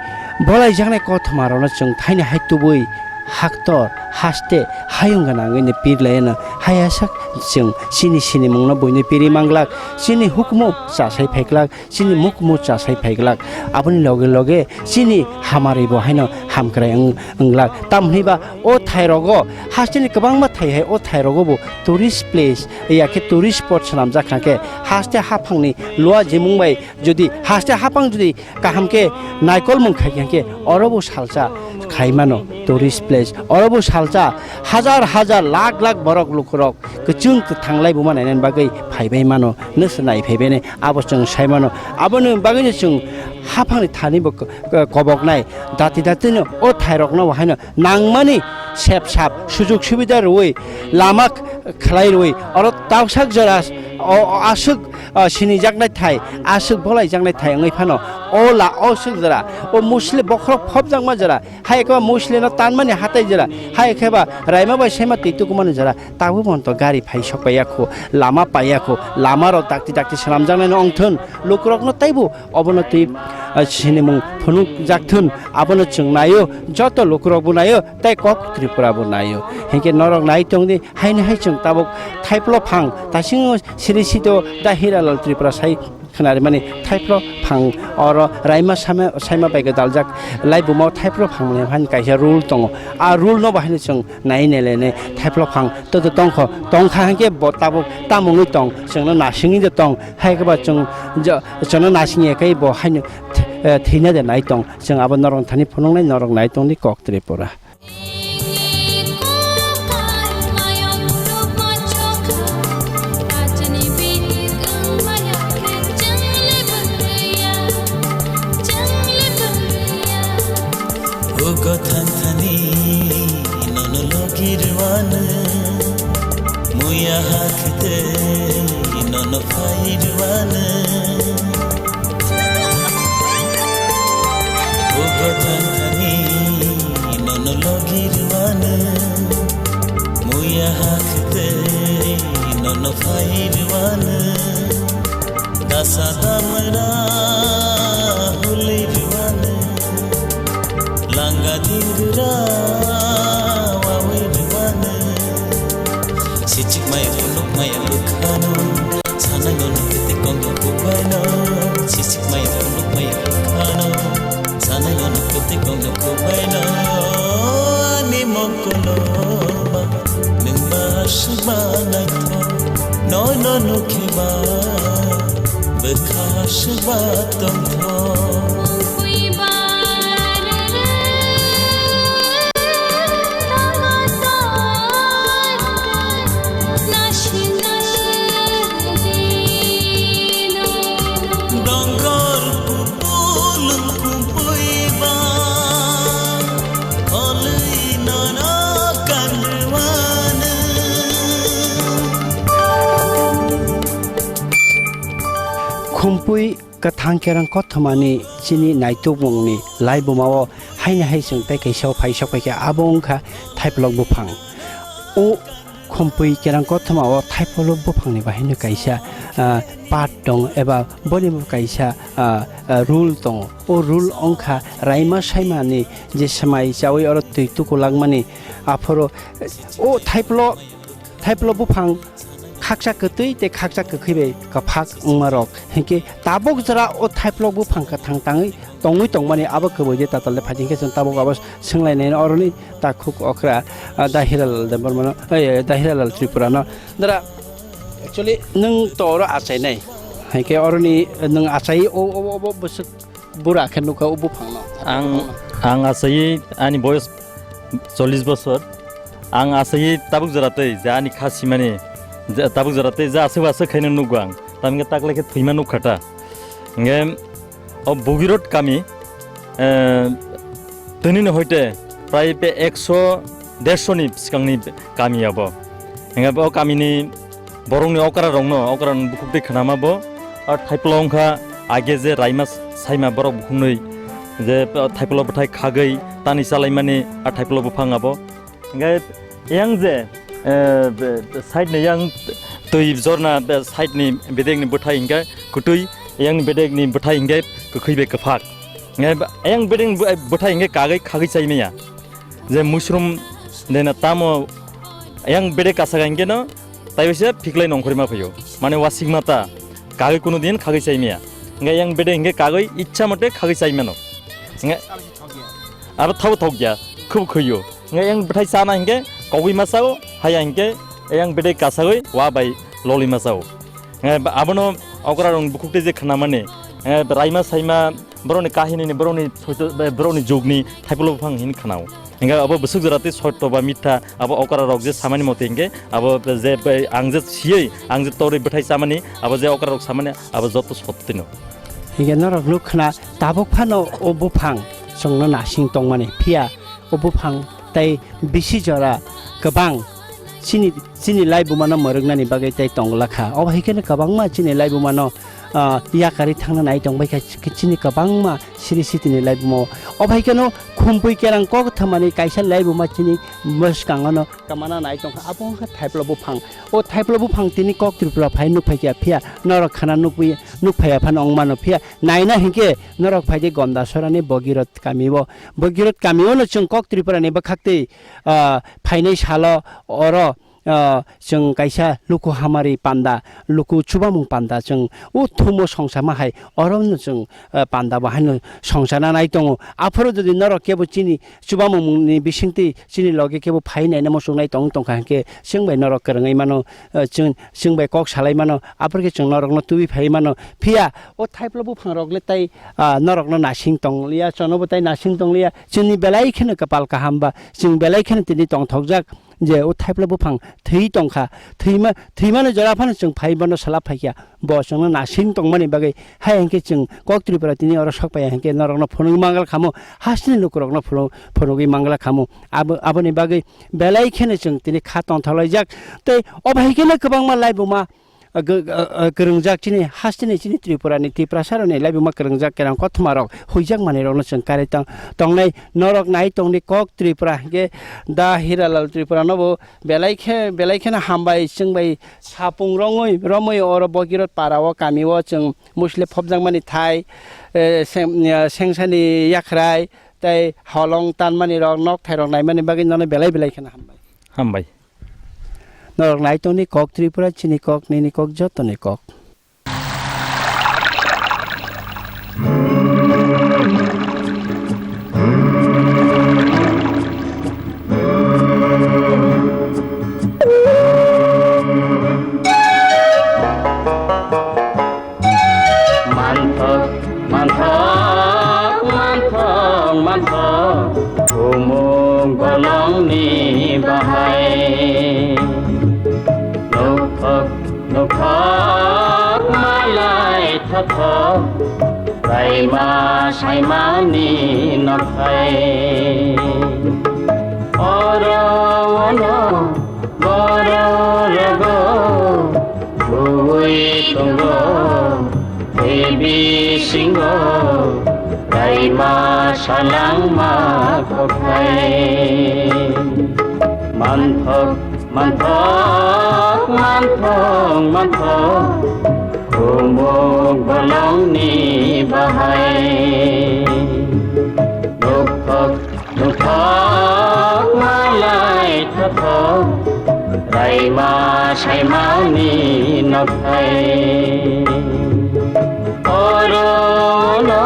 bolaijaknai kothoma rokno chwng thaini hai tubui haktor haste hayung gwnangwi no pirlaiano. Haiyasak chwng chini sinimungno buino piri manglak, chini hukumu chasai phaiklak, chini mukmu chasai phaiglak. Aboni loge loge chini hamari bo haino hamkrai wng-, wnglak. Tamhinba o thairogo, hasteni kwbangma thai hai o thairogo bo tourist place, ya khe tourist spot swnamjak kha khe, haste haphangni lua jimung bai jodi haste haphang jodi kaham khe naikolmung khai kha khe, oro bo salsa khai mano tourist place, oro bo salsa hajar hajar lakh lakh borok lukurok kwchwng kwthang laibuma nainani bagwi phaibai mano, noksa nai phaibaini abo chwng sai mano. Aboni bagwino chwng haphangni thani bo k-, k-, koboknai dati datino o thairokno bo haino nangmani sep sap sujug subida rwui lama k-, khlai rwui oro tausak jora o, o aswk, o sinijaknai thai, aswk bolaijaknai thai wngwi phano o la o swk jora o musli bokhorok phobjakma jora. Hai khe ba Muslim no tanmani hatai jora, hai khe ba raima bai sema twi tukumani jora, tabuk monto gari phai sok paiya kho, lama paiya kho, lama rok dakti dakti swnamjaknai no ongthun, lukurok no taibo obono twi, ah, sinimung phunuk jakthun, abono chwng naio, joto lukurok bo naio, tei kok Tripura bo naio. Hinkhe norok nai tong di, haini hai chwng tabuk thaiplo phang, tasingo siri sito da Hiralal Tripura sai khnarimani thaiplo phang oro raima sama, saima bai daljak laibuma o thaiplo phang mani hani kaisa rule tongo. A rule no bahai no chwng nai nai le ne thaiplo phang to to tongkho tongkha hinkhe bo tabuk tamungwi tong chwngno nasingwi de tong hai khe ba chwng jo-, chwngno nasingya khe bo haino th-, eh, thwina de nai tong chwng abo norok thani phunuknai norok nai tong di kok Tripura. Hugo thangthani nono logi rwano, muya hakte nono phai rwano. Hugo thangthani nono logi rwano, muya hakte nono phai rwano. Dasa damra huli rwano, langa dingra wawi rwano. Sichik maya phunuk maya bwkhano, sanai no nukte kongno kubaino. Sichik maya phunuk maya bwkhano, sanai no nukte kongno kubaino. Ani mokolo ba, nwng ba aswk ba naithok, nono nukhe ba. Bwkha swba tongthok. Dongor kupulung kumpuiba, olwi nono kanrwano. Khumpui kwthang kerang kothomani chini naitukmungni laibumao haini hai chwng tei kaisa phai sok phaikha, abo wngkha thaiplok buphang. O khumpui kerang kothomao thaiplok buphangni bahaino kaisa, ah, part tongo eba boni bo kaisa, ah, ah, rule tongo. O rule wngkha raima saimani je swmai chaui oro twi tukulakmani aphuru o thaiplok Thaiplo buphang khaksa kwtwi tei khaksa kwkhwi bai kwphak wngma rok hinkhe tabuk jora o thaiplo buphang kwthang tangwi tongwi tongmani abo kwbwi de tatal de phaidi khe chwng tabuk abo swnglainai oroni takhuk okra, ah, Dahiralal Debbarmano, eh, Dahiralal Tripurano. Dara, actually, nwng to oro achainai. Hai khe oroni nwng achai o, o, o, o bwswk bura khe nukha o buphangno. Ang, ang achai ani boyos chollish bosor. Ang achai tabuk jora tei je ani kha simani, je tabuk jora tei je aswk aswk khaino nukgo ang. Tamni khe taklai khe thwima nukha ta. Hingkhe o Bogirot kami, eh, twnini hoite prai pe ekso, dershoni bwskangni kami abo. Hingkhe o kamini borokni okra rokno, okra rokni bukhuk tei khnama bo. Ar thaiplo wngkha age je raima saima borok bukhuknwi je thaiplo bwthai khagwi tani chalaimani a thaiplo buphang abo. Hingkhe yang je, eh, be-, side ni yang twi jorna be side ni bedek ni bwthai hingkhe kwtwi, yang bedek ni bwthai hingkhe kwkhwi bai kwphak. Hingkhe yang bedek ni bwthai hingkhe kagwi khagwi chai maya. Je mushroom dena tamo yang bedek kasaka hingkhe no tai bai se phiklai nongkhorima phaio. Mane wasik mata kagwi kuno din khagwi chai maya. Hingkhe yang bedek hingkhe kagwi ichha mote khagwi chai mano. Hingkhe abo thabo thok ya, khub khwio. Hingkhe yang bwthai chana hingkhe kogwi ma chao, haya hingkhe yang bedek kasagwi wa bai loli ma chao. Hingkhe abono okra rong bukhuk tei je khnamani, hingkhe raima saima borokni kahini ni, borokni soito, borokni jugni thaiplo buphang hin khnao. Hingkhe abo bwswk jora tei sotto ba mitha abo okra rok je samani mote hingkhe abo je ang je siyei, ang je torwi bwthai chamani, abo je okra rok samani abo joto sottino. Hingkhe norok nuk khna tabuk phano o buphang chwngno nasing tongmani, phiya o buphang tei bisi jora kwbang chini, chini laibumano mwrwknani bagwi tei tongla kha. Obo hai kheno kwbangma chini laibumano, ah, yakarwi thangna nai tong bai kha, chini kwbangma siri sitini laibumo. Obo hai kheno khumpui kerang kok thamani kaisa laibuma chini bwskango no kwmana nai tong kha. Abo wng kha thaiplo buphang. O thaiplo buphang tini kok Tripura phai nuk phai kha, phiya norok khana nukwi, nuk phaiya phano wng mano, phiya naina hinkhe norok phai di Gondasorani Bogirot kami o. Bogirot kami o no chwng kok Tripura ni bwkhak twi, ah, phainai salo oro, ah, chwng kaisa luku hamari panda, luku chubamung panda chwng o thumo songsa ma hai oro no chwng, ah, panda bo haino songsa na nai tongo. Aphuru jodi norok kebo chini chubamung ni bisingtwi chini loge kebo phai naina muchungnai tong tongkha hinkhe chwng bai norok kwrwngwi mano, ah, chwng, chwng bai kok salai mano, aphuru khe chwng norokno tubui phai mano. Phiya o thaiplo buphang rok le tai, ah, norokno nasing tong liya, chono bo tai nasing tong liya. Chwngni belai kheno kwpal kaham ba, chwng belai kheno tini tongthokjak je o thaipla buphang thwi tongkha, thwima, thwimani jora phano chwng phai bono salap phaikha, bo chwngno nasing tongmani bagwi. Hai hinkhe chwng kok Tripura tini oro sok paiya hinkhe norokno phunugwi mangal khamu, hasteni lukurokno phunu-, phunugwi mangal khamu. Abo, aboni bagwi belai kheno chwng tini kha tongthok laijak. Tei obo hai kheno kwbangma laibuma ah, gw-, ah, ah, kwrwngjak chini hasteni chini Tripura ni Tiprasa rokni laibuma kwrwngjak kerang kothoma rok huijak manwi rokno chwng karwi tong tongnai norok nai tongni kok Tripura hinkhe da Hiralal Tripura no bo belai khe belai kheno hambai chwng bai sapung rongwi romwi oro Bogirot para o kami o chwng musle phobjak mani thai, eh, seng-, eh, sengsani yakhrai tei holong tanmani rok nok thai rok naimani bagwi nono belai belai kheno hambai. Hambai. Norok nai tongni kok Tripura, chini kok, nini kok, jotoni kok. Manthok, manthok, manthok, manthok, bumung bolongni bahai. Nukthok, nukthok, malai thothok, raima saimani nokhai. Oro ono Borok rogo bui tongo, tei bisingo raima salangma kothai. Manthok, manthok, manthok, manthok, khumuk bolongni bahai. Nukthok, nukthok malai thothok, raima saimani nokhai. Orono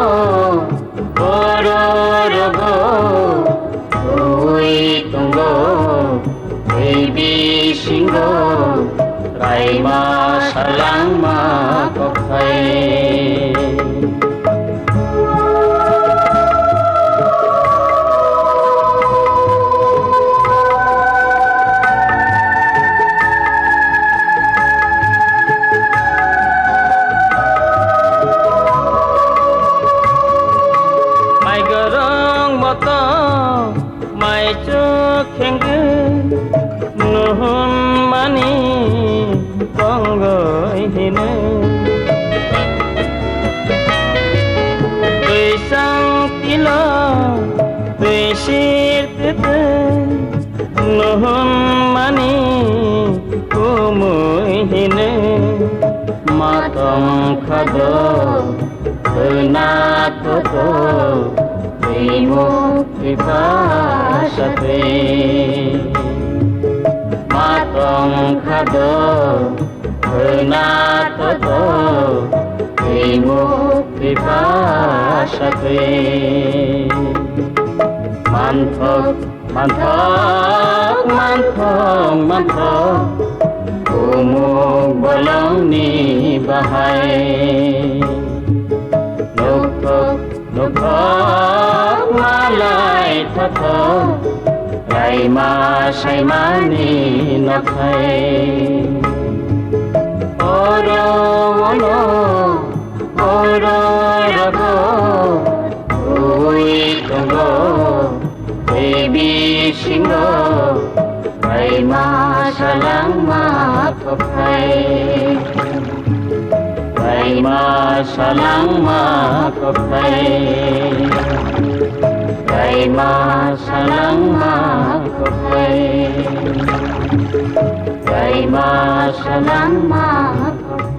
Twi sir twi twi nuhun mani kumui hini matong khado khwna toto twi muk twi pasa twi matong khado khwna toto twi muk twi pasa twi manthok manthok manthok manthok kumuk bolongni bahai nukthok Nukthok malai thothok, raima saimani nokhai. Oro ono, oro rogo, ui tongo, tei bisingo, raima salangma kophai. Raima salangma kophai. Raima salangma kophai. Raima salangma kophai.